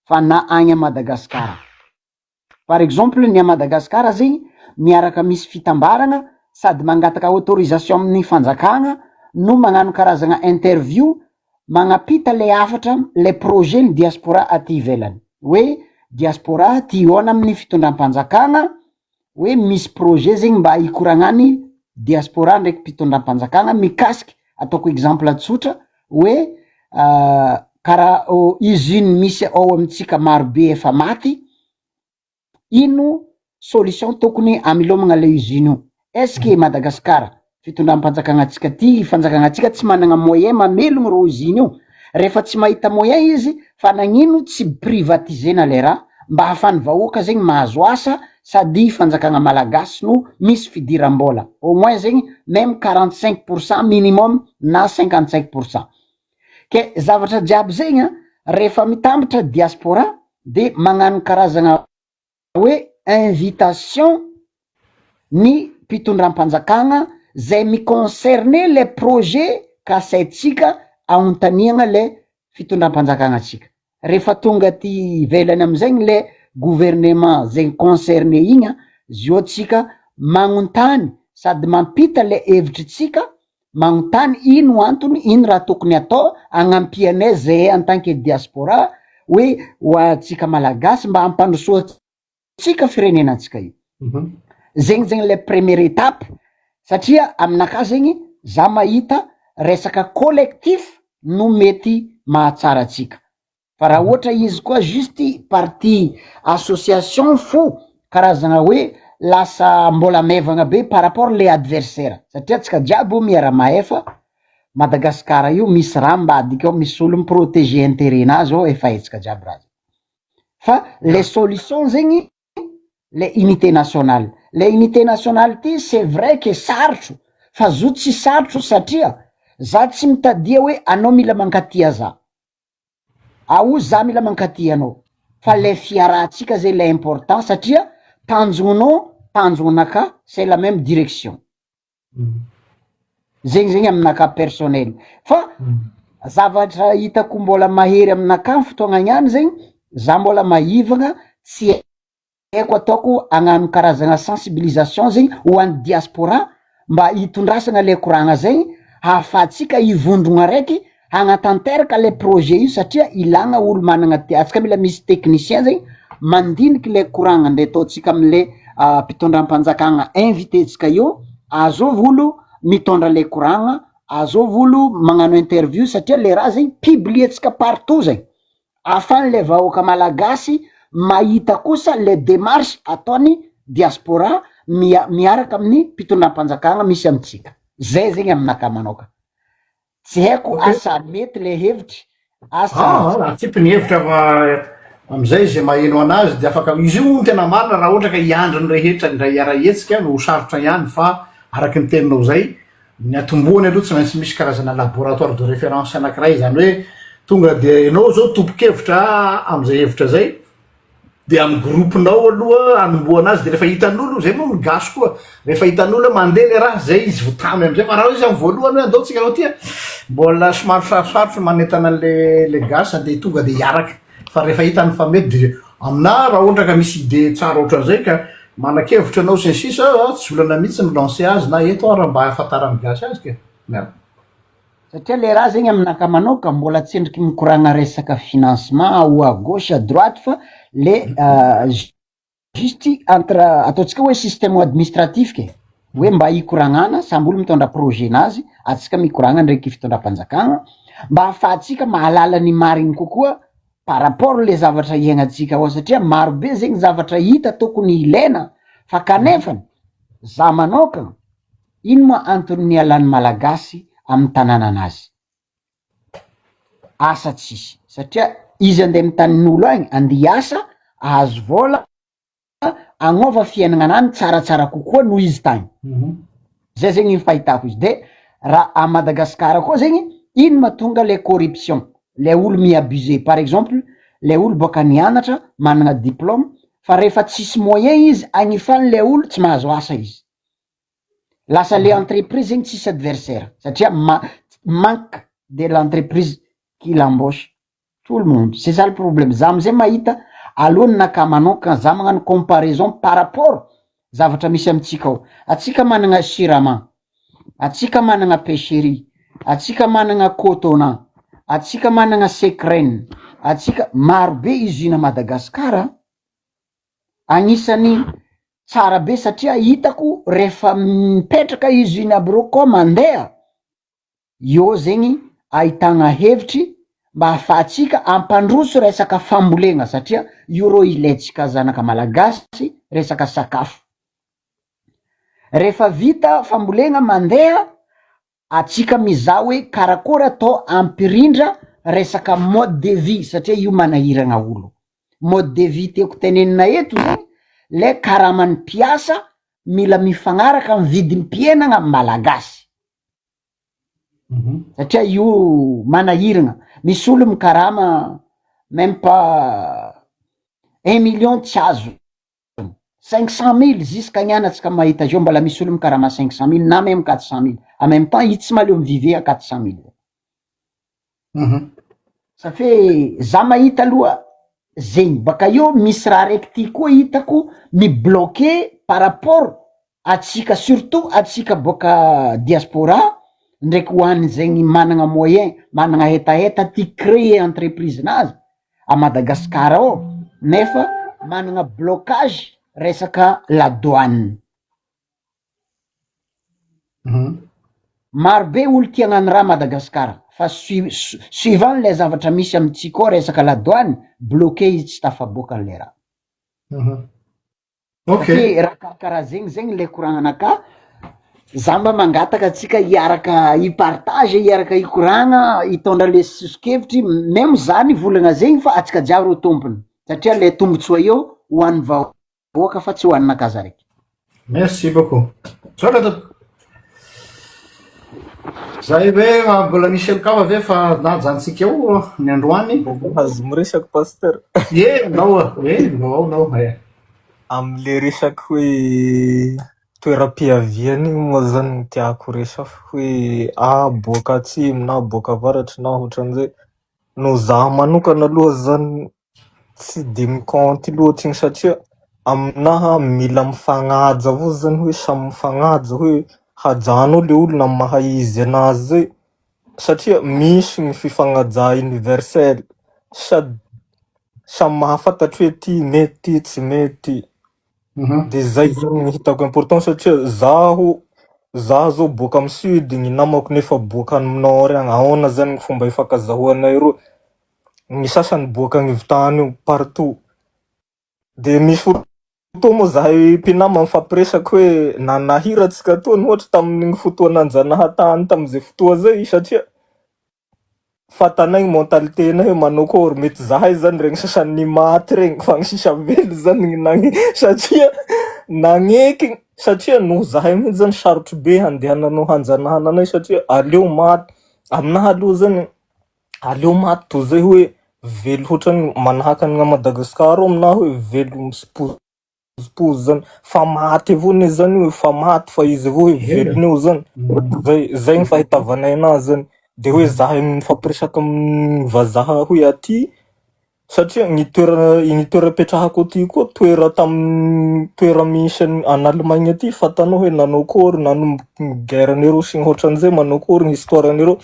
fa na agny a Madagasikara. Par exemple ny a Madagasikara zegny miaraka misy fitambaragna sady mangataka autorisation amin'ny fanjakagna no magnano karazagna interview magnampita le hafatra le projet ny diaspora aty ivelany hoe diaspora ty hihaona amin'ny fitondram-panjakagna hoe misy projet zegny mba hikoragnany diaspora ndraiky mpitondram-panjakagna mikasiky ataoko exemple tsotra hoe karaha usine misy ao amitsika marobe efa maty, ino solution tokony amelomagna le usine io? Est-ce que Madagasikara fitondram-panjakagna atsika ty fanjakagna atsika tsy managna moyen mamelogno reo usine io? Rehefa tsy mahita moyen izy fa nagnino tsy privatisena le raha mba ahafahan'ny vahoaka zegny mahazo asa sady fanjakagna malagasy no misy fidiram-bola au moins zegny même 45% minimum na 55%. Ke zavatra jiaby zegny a rehefa mitambatra diaspora de magnano karazagna hoe invitation ny mpitondram-panjakagna zay mi-concerner le projet kasaitsika anontaniagna le fitondram-panjakagna atsika. Rehefa tonga aty ivelany amizegny le gouvernement zegny concerné igny a, zio tsika magnontany sady mampita le hevitritsika, magnontany ino antony, ino raha tokony atao agnampianay zay en tant que diaspora hoe ho atsika malagasy mba hampandrosoatsika firenenantsika io. Zegny zegny le première étape satria aminakahy zegny za mahita resaka collectif no mety mahatsara atsika. Fa raha ohatra izy koa juste partie association fo karazagna hoe lasa mbola maivagna be par rapport le adversaire satria atsika jiaby io miara-mahefa Madagasikara io misy raha ambadiky ao, misy olo mi-protéger intérêt-nazy ao efa haitsika jiaby raha zay. Fa le solution zegny le unité nationale. Le unité nationale ty c'est vrai que sarotro fa zo tsy sarotro satria za tsy mitadia hoe anao mila mankatia za, ao za mila mankatia anao fa le fiarahantsika zay le important satria tanjognonao tanjognonaka c'est la même direction. Zegny zegny aminakahy personnel fa zavatra hitako mbola mahery aminakahy fotoagna niany zegny za mbola maivagna tsy haiko ataoko hagnano karazagna sensibilisation zegny ho an'ny diaspora mba hitondrasana le koragna zegny ahafahantsika hivondrogna araiky hagnatanteraka le projet io satria ilagna olo managna ty atsika mila misy technicien zegny mandiniky le koragna nde ataotsika amle mpitondram-panjakagna invité-tsika io, azovy olo mitondra le koragna, azovy olo magnano interview satria le raha zegny publier-tsika partout zegny ahafahan'le vahoaka malagasy. mahita kosa le démarche ataony diaspora miaraka amin'ny mpitondram-panjakana misy amitsika zay zegny aminaka manoka. Tsy haiko asa mety le hevitry asa. Ah, atsipy ny hevitra fa amizay zay maheno anazy de afaka izy io no tena marina. Raha ohatra ka hiandry ny rehetra indray hiara-hetsika no ho sarotra ihany, fa araky ny teninao zay, ny atombohany aloha tsy maintsy misy karazana laboratoire de référence anankiray zany, hoe tonga de ianao zao tompon-kevitra am'izay hevitra zay, de amy groupe-nao aloha anombohana azy, de rehefa hitan'olo zay moa ny gasy koa, rehefa hitan'olo hoe mandeha le raha zay izy vo tamy amizay. Fa raha izy amy voalohany hoe andao tsika anao tya, mbola somary sarosarotry manentana an'le le gasy andeha tonga de hiaraka, fa rehefa hitany fa mety de amina. Raha ohatra ka misy idée tsara ohatran'izay ka manakevitra anao sy ny sisa, tsy olana mihitsy ny lancer azy na eto ara mba ahafantaran'ny gasy azy ke miaraka. Satria le raha zegny aminaka manoka mbola tsendriky mikoragna resaka financement ou à gauche, à droite, fa le juste entre ataontsika hoe système administratif ke hoe mba hikoragnana samby olo mitondra projet nazy, atsika mikoragna ndraiky fitondram-panjakana mba ahafahantsika mahalala ny marigny kokoa par rapport le zavatra iaignatsika ao, satria marobe zegny zavatra hita tokony ilaina fa kanefany za manokana ino moa antony ny alan'ny Malagasy amy tanàna anazy? Asa tsisy, satria izy andeha amy tanin'olo agny, andeha hiasa, ahazo vola, agnova fiainana anany tsaratsara kokoa noho izy tagny. Zay zegny ny fahitako izy. De raha a Madagasikara koa zegny, ino mahatonga le corruption, le olo mi-abuse? Par exemple, le olo boaka nianatra, manana diplôme, fa rehefa tsisy moyen izy agnifany le olo, tsy mahazo asa izy, lasa le entreprise zegny tsisy adversaire satria manque de l'entreprise qui l'embauche tout le monde. C'est ça le problème. Za amizay mahita aloha naka manokana, za magnano comparaison par rapport zavatra misy amitsika ao. Atsika manana Sirama, atsika manana pêcherie, atsika manana Cotona, atsika manana Secren, atsika marobe usine Madagasikara agnisan'ny tsara be, satria hitako rehefa mipetraka usine aby reo koa mandeha eo zegny, ahitagna hevitry mba ahafahatsika ampandroso resaka fambolena, satria io rô ilaitsika zanaka Malagasy, resaka sakafo. Rehefa vita fambolena mandeha, atsika mizaha hoe karakory atao ampirindra resaka mode de vie, satria io manahirana olo. Mode de vie tiako tenenina eto zegny le karaman'ny mpiasa mila mifagnaraka amy vidim-piainana Malagasy, satria io manahirana. Misy olo mikarama même pas 1 million, tsy azo 500 000 jusqu'à niany. Atsika mahita zao mbola misy olo mikarama 500 000 na même 400 000. En même temps izy tsy mahaleo mivive à 400 000. Ça fait za mahita aloha zegny. Baka eo misy raha raiky ty koa hitako mibloqué par rapport atsika, surtout atsika boaka diaspora ndraiky, hoany zegny manana moyen, manana hetaheta ty créer entreprise nazy a Madagasikara ao, nefa manana blocage resaka la douane. Marobe olo tia hagnano raha Madagasikara, fa suivant le zavatra misy amitsika ao resaka la douane, bloqué izy, tsy tafaboaka an'le raha. Satria raha karakaraha zegny zegny le koragnanaka, za mba mangataka atsika hiaraka hipartage, hiaraka hikoragna, hitondra le sosokevitry. Même za nivolagna zegny fa atsika jiaby ro tompony, satria le tombotsoa eo ho an'ny vahoaka fa tsy ho an'nakaza raiky. Merci beaucoup, saotra to zay hoe mbola misy alokava ave fa najantsika eo ny androany. Azo miresaky, pasteur? E, nao e, nao nao e. Am'le resaky hoe toeram-piaviana igny moa zany no tiako resafy hoe a boaka atsimo na boaka avaratry na ohatran'izay. No zaho manokana aloha zany tsy de mikaonty loatra igny, satria aminaha mila mifagnaja avao zany, hoe samy mifagnaja, hoe hajanao le olona amy maha izy anazy zay, satria misy ny fifagnajà universel sady samy mahafantatry hoe ty mety, ty tsy mety. De zay zany ny hitako important, satria zaho zao boaka amy sud, ny namako nefa boaka amy nord agny. Ahoana zany ny fomba ifankazahoanay reo? Ny sasany boaka agnivotany io partout. De misy fotoa moa zahay mpinama mifampiresaky hoe nanahira antsika toa ohatry tamin'igny fotoa nanjanahantany tam'izay fotoa zay, satria fatanay ny mentalité nay hoe manao akory mety zahay zany regny sasany ny maty regny, fa ny sisa velo zany ny nagny, satria nagneky, satria noho zahay mihitsy zany sarotry be handehananao hanjanahana anay, satria aleo maty aminahy aloha zany, aleo maty toy zay hoe velo hoatrany manahaka any Madagasikara ao aminahy hoe velo misipozipozy zany, fa maty avao ne zany io, fa maty fa izy avao hoe velona eo zany. Zay ny fahitavanay anazy zany. De hoe zahay mifampiresaka amin'ny vazaha hoe aty, satria ny toera ipetrahako aty koa toera tamin'ny toera misy an Allemagne aty, fatanao hoe nanao akory nanomboky ny guerre nereo sy ny ohatran'izay, manao akory ny histoire nereo.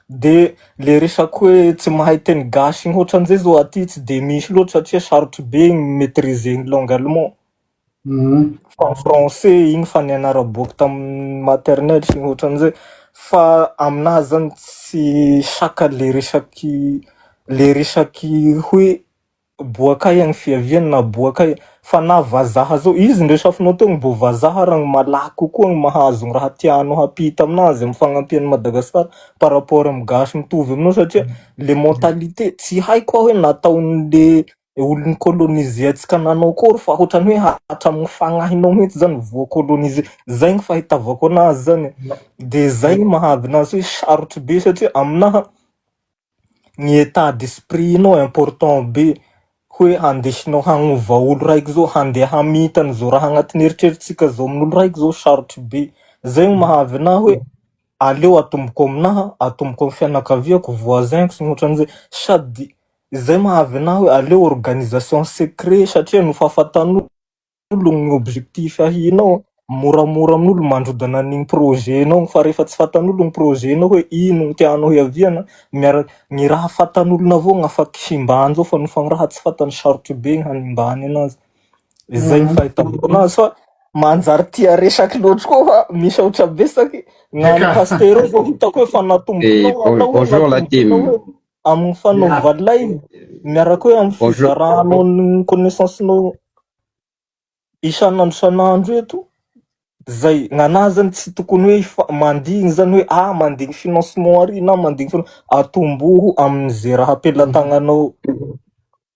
De le resaky hoe tsy mahay teny gasy igny ohatran'izay zao aty tsy de misy loatra, satria sarotry be ny maîtriser ny langue allemand, fa ny français igny fa nianara boaky tamin'ny maternelle sy ny ohatran'izay. Fa aminahy zany tsy saka le resaky hoe boaka aia ny fiaviany na boaka aia, fa na vazaha zao izy ndresafinao teo mbô vazaha raha ny malaky kokoa ny mahazo ny raha tianao hampita aminazy amy fagnampian'i Madagasikara par rapport amy gasy mitovy aminao, satria le mentalité tsy haiko aho hoe nataon'le olo ni-coloniser antsika nanao akory, fa ohatrany hoe hatramin'ny fagnahinao mihitsy zany voa-coloniser zay ny fahitavako anazy zany. De zay ny mahavy anazy hoe sarotry be, satria aminaha ny état d'esprit nao important be hoe handesinao hagnova olo raiky zao, handeha hamita an'izao raha agnatin'ny eritreritsika zao amin'olo raiky zao sarotry be. Zay ny mahavy anahy hoe aleo atomboko aminaha, atomboko amy fianakaviako, voisin-ko sy ny ohatran'izay, sady zay mahavy anahy hoe aleo organisation secret, satria no fahafantan'olo ny objectif ahinao, moramora amin'olo mandrodana an'igny projet nao, fa rehefa tsy fantan'olo ny projet nao hoe ino ny tianao hiaviana miara ny raha fantan'olona avao no afaky simbany zao, fa nofa ny raha tsy fantany sarotry be ny hanimbany anazy. Zay ny fahitako anazy, fa manjary tia resaky loatry koa, fa misaotra betsaky gnany pasteur io zao, hitako hoe fa natombokinao anao hoe Bonjour la team. Natombokinao hoe amin'ny fanaova live miaraka hoe amin'ny Bonjour. fizaranao ny connaissance-nao isan'andro isan'andro eto zay. Gn'anahy zany tsy tokony hoe mandigny zany hoe mandigny financement ary na mandigny atomboho amin'izay raha apelatananao,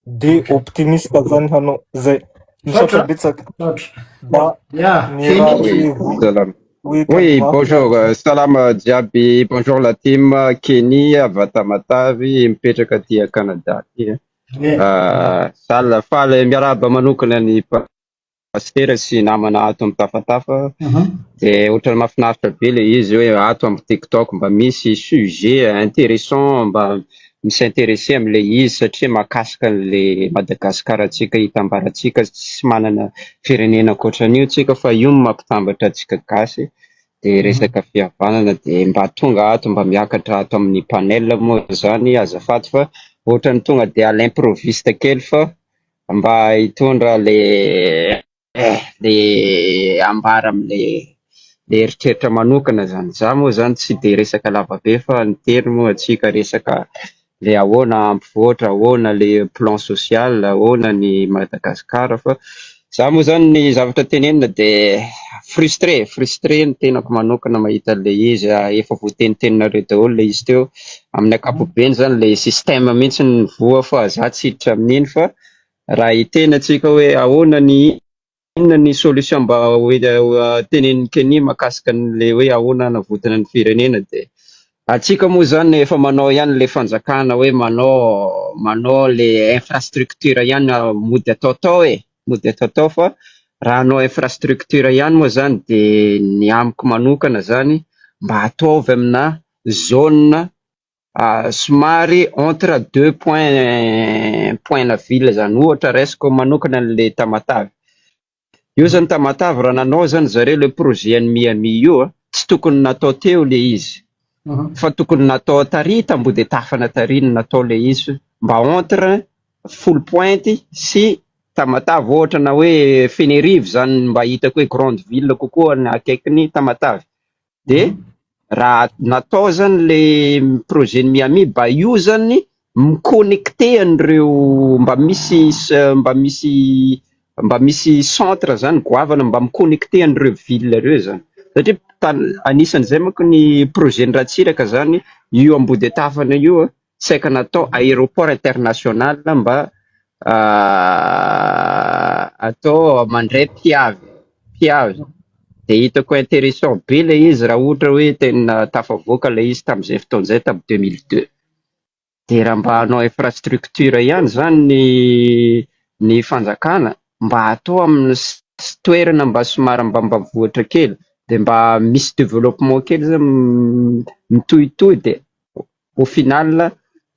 de optimiste zany hanao zay. Misaotra betsaky mba Oui, salam. Oui, bonjour, salama jiaby, bonjour la team, Kenny avy Tamatavy, mipetraka aty Canada aty. Sala faly miarahaba manokana ny pastera sy namana ato amin'ny tafatafa. De ohatrany mahafinaritra be le izy hoe ato amin'ny TikTok mba misy sujet intéressant, mba misy intéressé am'le izy, satria mahakasika an'le Madagasikara antsika hitambarantsika, tsy manana firenena ankoatran'io tsika, fa io no mampitambatra antsika gasy, de resaka fihavanana. De mba tonga ato, mba miakatra ato amin'ny panel moa zany, azafady fa ohatrany tonga de à l'improviste kely, fa mba hitondra le ambara am'le le eritreritra manokana zany. Za moa zany tsy de resaka lavabe, fa ny teny moa atsika resaka le ahoana ampivoatra, ahoana le plan social, ahoana ny Madagasikara. Fa za moa zany ny zavatra tenenina de frustré ny tenako manokana mahita an'le izy. Efa voateniteninareo daholo le izy teo amin'ny ankapobeny zany, le système mihitsy ny voa, fa za tsy hiditra amin'iny. Fa raha hiteny atsika hoe ahoana ny inona ny solution mba hoe tenenin'i Kenny mahakasika an'le hoe ahoana hanavotana ny firenena, de atsika moa zany efa manao ihany le fanjakana hoe manao le infrastructure ihany, mody ataotao e, mody ataotao. Fa raha hanao infrastructure ihany moa zany, de ny amiko manokana zany mba ataovy amina zone somary entre deux point na ville zany. Ohatra raisiko manokana an'le Tamatave io zany. Tamatave raha nanao zany zareo le projet an'i Miami io tsy tokony natao teo le izy, fa tokony natao tary tambody tafana tary no natao le izy, mba entre Foulpointe sy Tamatave ohatra, na hoe Fenerive zany, mba hitako hoe grande ville kokoa ny akaikiny Tamatave. De raha natao zany le projet ny Miami, mba io zany mi-connecte an'ireo, mba misy. mba misy centre zany goavana mba mi-connecter an'ireo ville ireo zany, satria anisan'izay manko ny projet ny Ratsiraka zany io Ambodiatafana io a, saika natao aéroport international mba atao mandray mpiavy, de hitako intéressant be le izy raha ohatra hoe tena tafavoaka le izy tamin'izay fotoana izay, tamin'ny 2002. De raha mba hanao infrastructure ihany zany ny fanjakana, mba atao amin'ny toerana mba somary mba ambanivohitra kely, de mba misy développement kely zany mitohitohy, de au final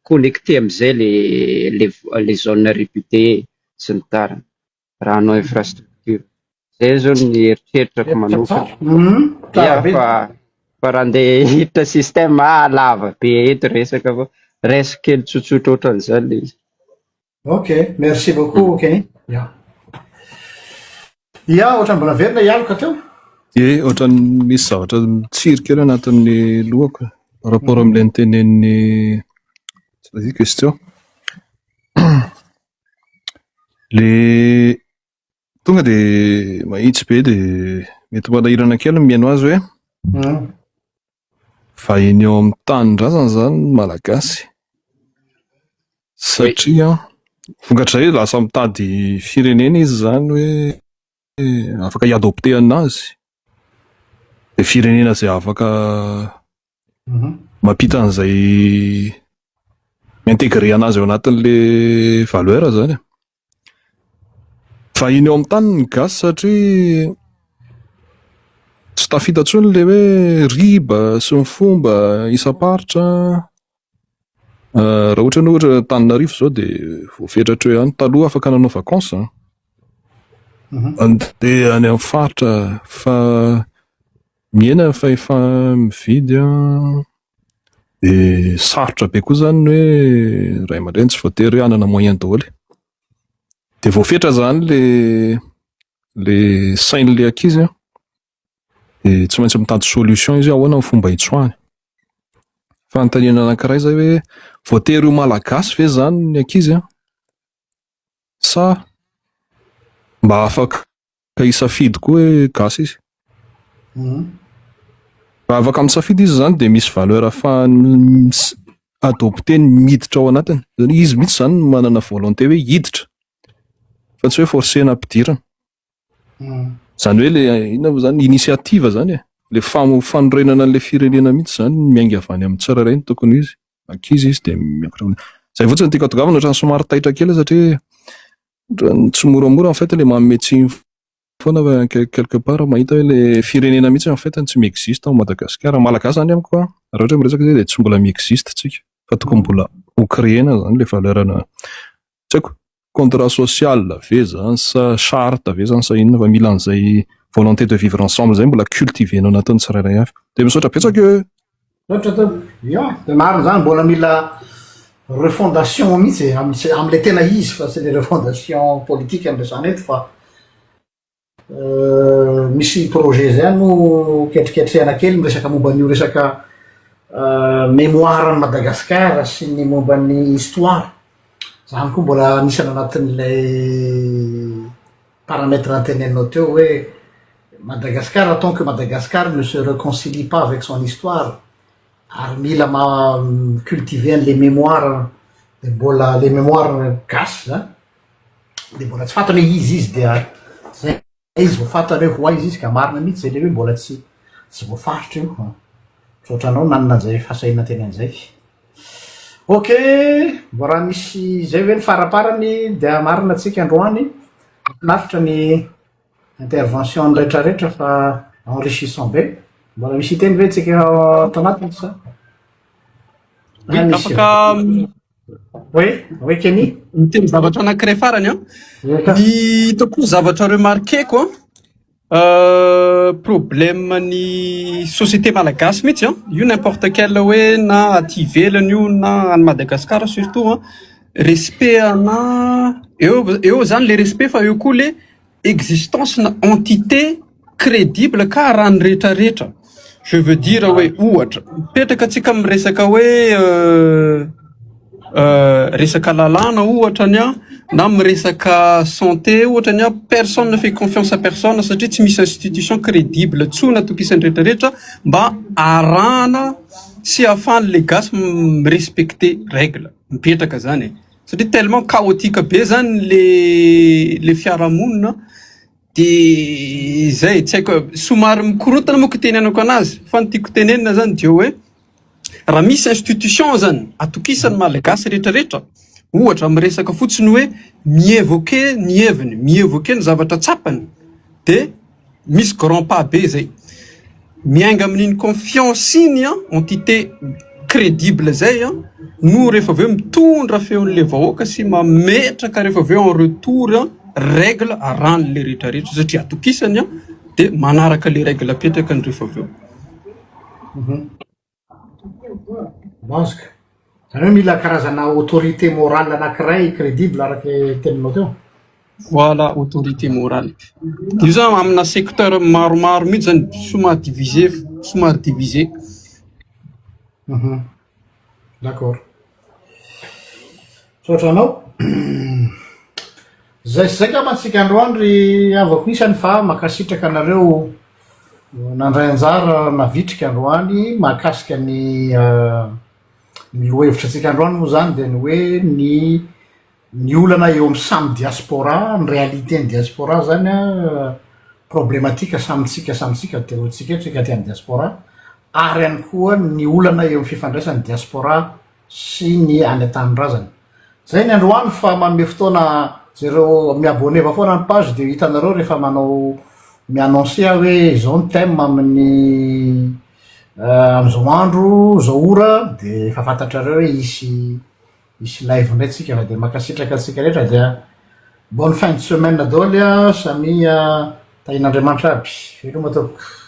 connecté amizay le zone réputée sy ny tariny raha hanao infrastructure. Zay zao ny eritreritrako manokana. Tsara Ia be. Fa raha andeha hiditra système lava be eto resaka, fa raisiko kely tsotsotra ohatran'izany le izy. Ok, merci beaucoup Kenny. Ia, ohatrany mbola verina hialoka teo. E, ohatrany misy zavatra mitsiry kely anatin'ny lohako par rapport amin'ilay nitenen'ny tsy question. Le tonga de mahitsy be, de mety manahirana kely ny mihaino azy hoe vahiny eo amin'ny tanindrazana zany ny Malagasy, satria vokatrizay lasa mitady firenena izy zany hoe afaka hi-adopter anazy, de firenena zay afaka mampita an'izay, mi-intégrer anazy ao anatin'le valeur zany e. Vahiny eo amin'ny tany ny gasy satria tsy tafita intsony le hoe riba sy ny fomba isam-paritra. Raha ohatra ny ohatra Antananarivo zao, de voafetra hatreo ihany. Taloha afaka nanao vacances andeha any amin'ny faritra, fa mihena ny fahefa mividy a, de sarotra be koa zany ny hoe ray aman-dreny tsy voatery hoe hanana moyen daholo, de voafetra zany le sain'le ankizy a, de tsy maintsy mitady solution izy hoe ahoana ny fomba hitsoahany. Fanontaniana anankiray zay hoe voatery ho Malagasy ve zany ny ankizy a, sa mba afaka hisafidy koa hoe gasy izy? Raha afaka misafidy izy zany, de misy valeur ahafahany adopter miditra ao anatiny zany izy mihitsy zany no manana volonté hoe hiditra, fa tsy hoe forcena ampidirana zany, hoe le inona moa zany, initiative zany e, le fanorenana an'le firenena mihitsy zany miainga avy any amin'ny tsirairay ny tokony ho izy, ankizy izy de miakatra. Zay fotsiny tiako atongavana. Ohatrany somary taitra kely satria ohatrany tsy moramora en fait le manome tsiny foana, fa quelque part mahita hoe le firenena mihitsy en fait tsy mi-existe ao Madagasikara. Malagasy zany amiko a, raha ohatra hoe miresaka zay, de tsy mbola mi-existe tsika, fa tokony mbola ho créena zany le valeur-na, tsy haiko, contrat social ve zany sa charte ve zany sa inona, fa mila an'izay volonté de vivre ensemble zay mbola cultiver-na ao anatin'ny tsirairay avy. De misaotra betsaka e. Misaotra to ia, de marina zany, mbola mila refondation mihitsy e, am'le tena izy, fa tsy le refondation politique am'resana eto, fa misy projet zay no ketriketrehana kely miresaka momba an'io resaka mémoire ny Madagasikara sy ny momba ny histoire zany koa, mbola anisany anatin'lay paramètre anteneninao teo hoe Madagasikara, tant que Madagascar ne se réconcilie pas avec son histoire ary mila ma cultiver an'le mémoire, de mbola le mémoire gasy zany de mbola tsy fantany hoe izy dia zay izy vo fantany hoe ho aiza izy. Ka marina mihitsy zay le hoe mbola tsy voafaritra io. Misaotra anao nanana an'izay fahasahiana teny an'izay. Ok, mbo raha misy zay ve ny faraparany, de marina atsika androany, mahafinaritra ny intervention ny rehetrarehetra fa enrichissant be. Mbola misy hiteny ve tsika ato anatiny sa? Oui, afaka. Oui, Kenny. Miteny zavatra anankiray farany a. Ny hitako zavatra remarqueko a, problème ny société malagasy mihitsy a, io n'importe quel hoe na aty ivelany io na any Madagascar surtout a, respect ana eo zany le respect, fa eo koa le existence na entité crédible ka raha ny rehetrarehetra. Je veux dire hoe ohatra mipetraka atsika miresaka hoe Resaka lalàna ohatra ny a, na miresaka santé ohatra ny a, personne ne fait confiance à personne satria tsy misy institution crédible intsony atokisan'ny rehetrarehetra mba arahana sy ahafahan'le gasy mi-respecter règle mipetraka zany e. Satria tellement chaotique be zany le fiarahamonina de zay tsy haiko, somary mikorotana moa ko itenenako anazy, fa ny tiako tenenina zany de hoe raha misy institution zany atokisan'ny Malagasy rehetrarehetra, ohatra miresaka fotsiny hoe mi-évoquer ny heviny, mi-évoquer ny zavatra tsapany, de misy grand pas be zay. Miainga amin'iny confiance iny a, entité crédible zay a, no rehefa avy eo mitondra feon'le vahoaka sy mametraka rehefa avy eo en retour a, règle arahan'le rehetrarehetra satria atokisany a, de manaraka le règle apetraka ny rehefa avy eo. Mazaka. Zany hoe mila karazana autorité morale anankiray crédible araky teninao teo. Voilà, autorité morale. Io zany amina secteur maromaro mihitsy zany somary divisé, somary divisé. D'accord. Misaotra anao. Zay sy zay ngamba antsika androany ry havako isany, fa mankasitraka anareo nandray anjara navitrika androany mahakasika ny lohahevitra antsika androany moa zany, de ny hoe ny olana eo amy samy diaspora, ny réalité ny diaspora zany a, problématique samytsika samytsika de tsika eto, tsika aty amy diaspora, ary ihany koa ny olana eo amy fifandraisan'ny diaspora sy ny any an-tanindrazana. Zay ny androany, fa manome fotoana zareo mi-abonneva foana ny page, de hitanareo rehefa manao mi-annoncer aho hoe zao ny thème amin'ny am'izao andro zao ora, de efa fantatrareo hoe isy live ndray tsika. Fa de mankasitraka antsika rehetra, dia bonne fin de semaine daholy a, samia tahin'Andriamanitra aby. Veloma tompoko.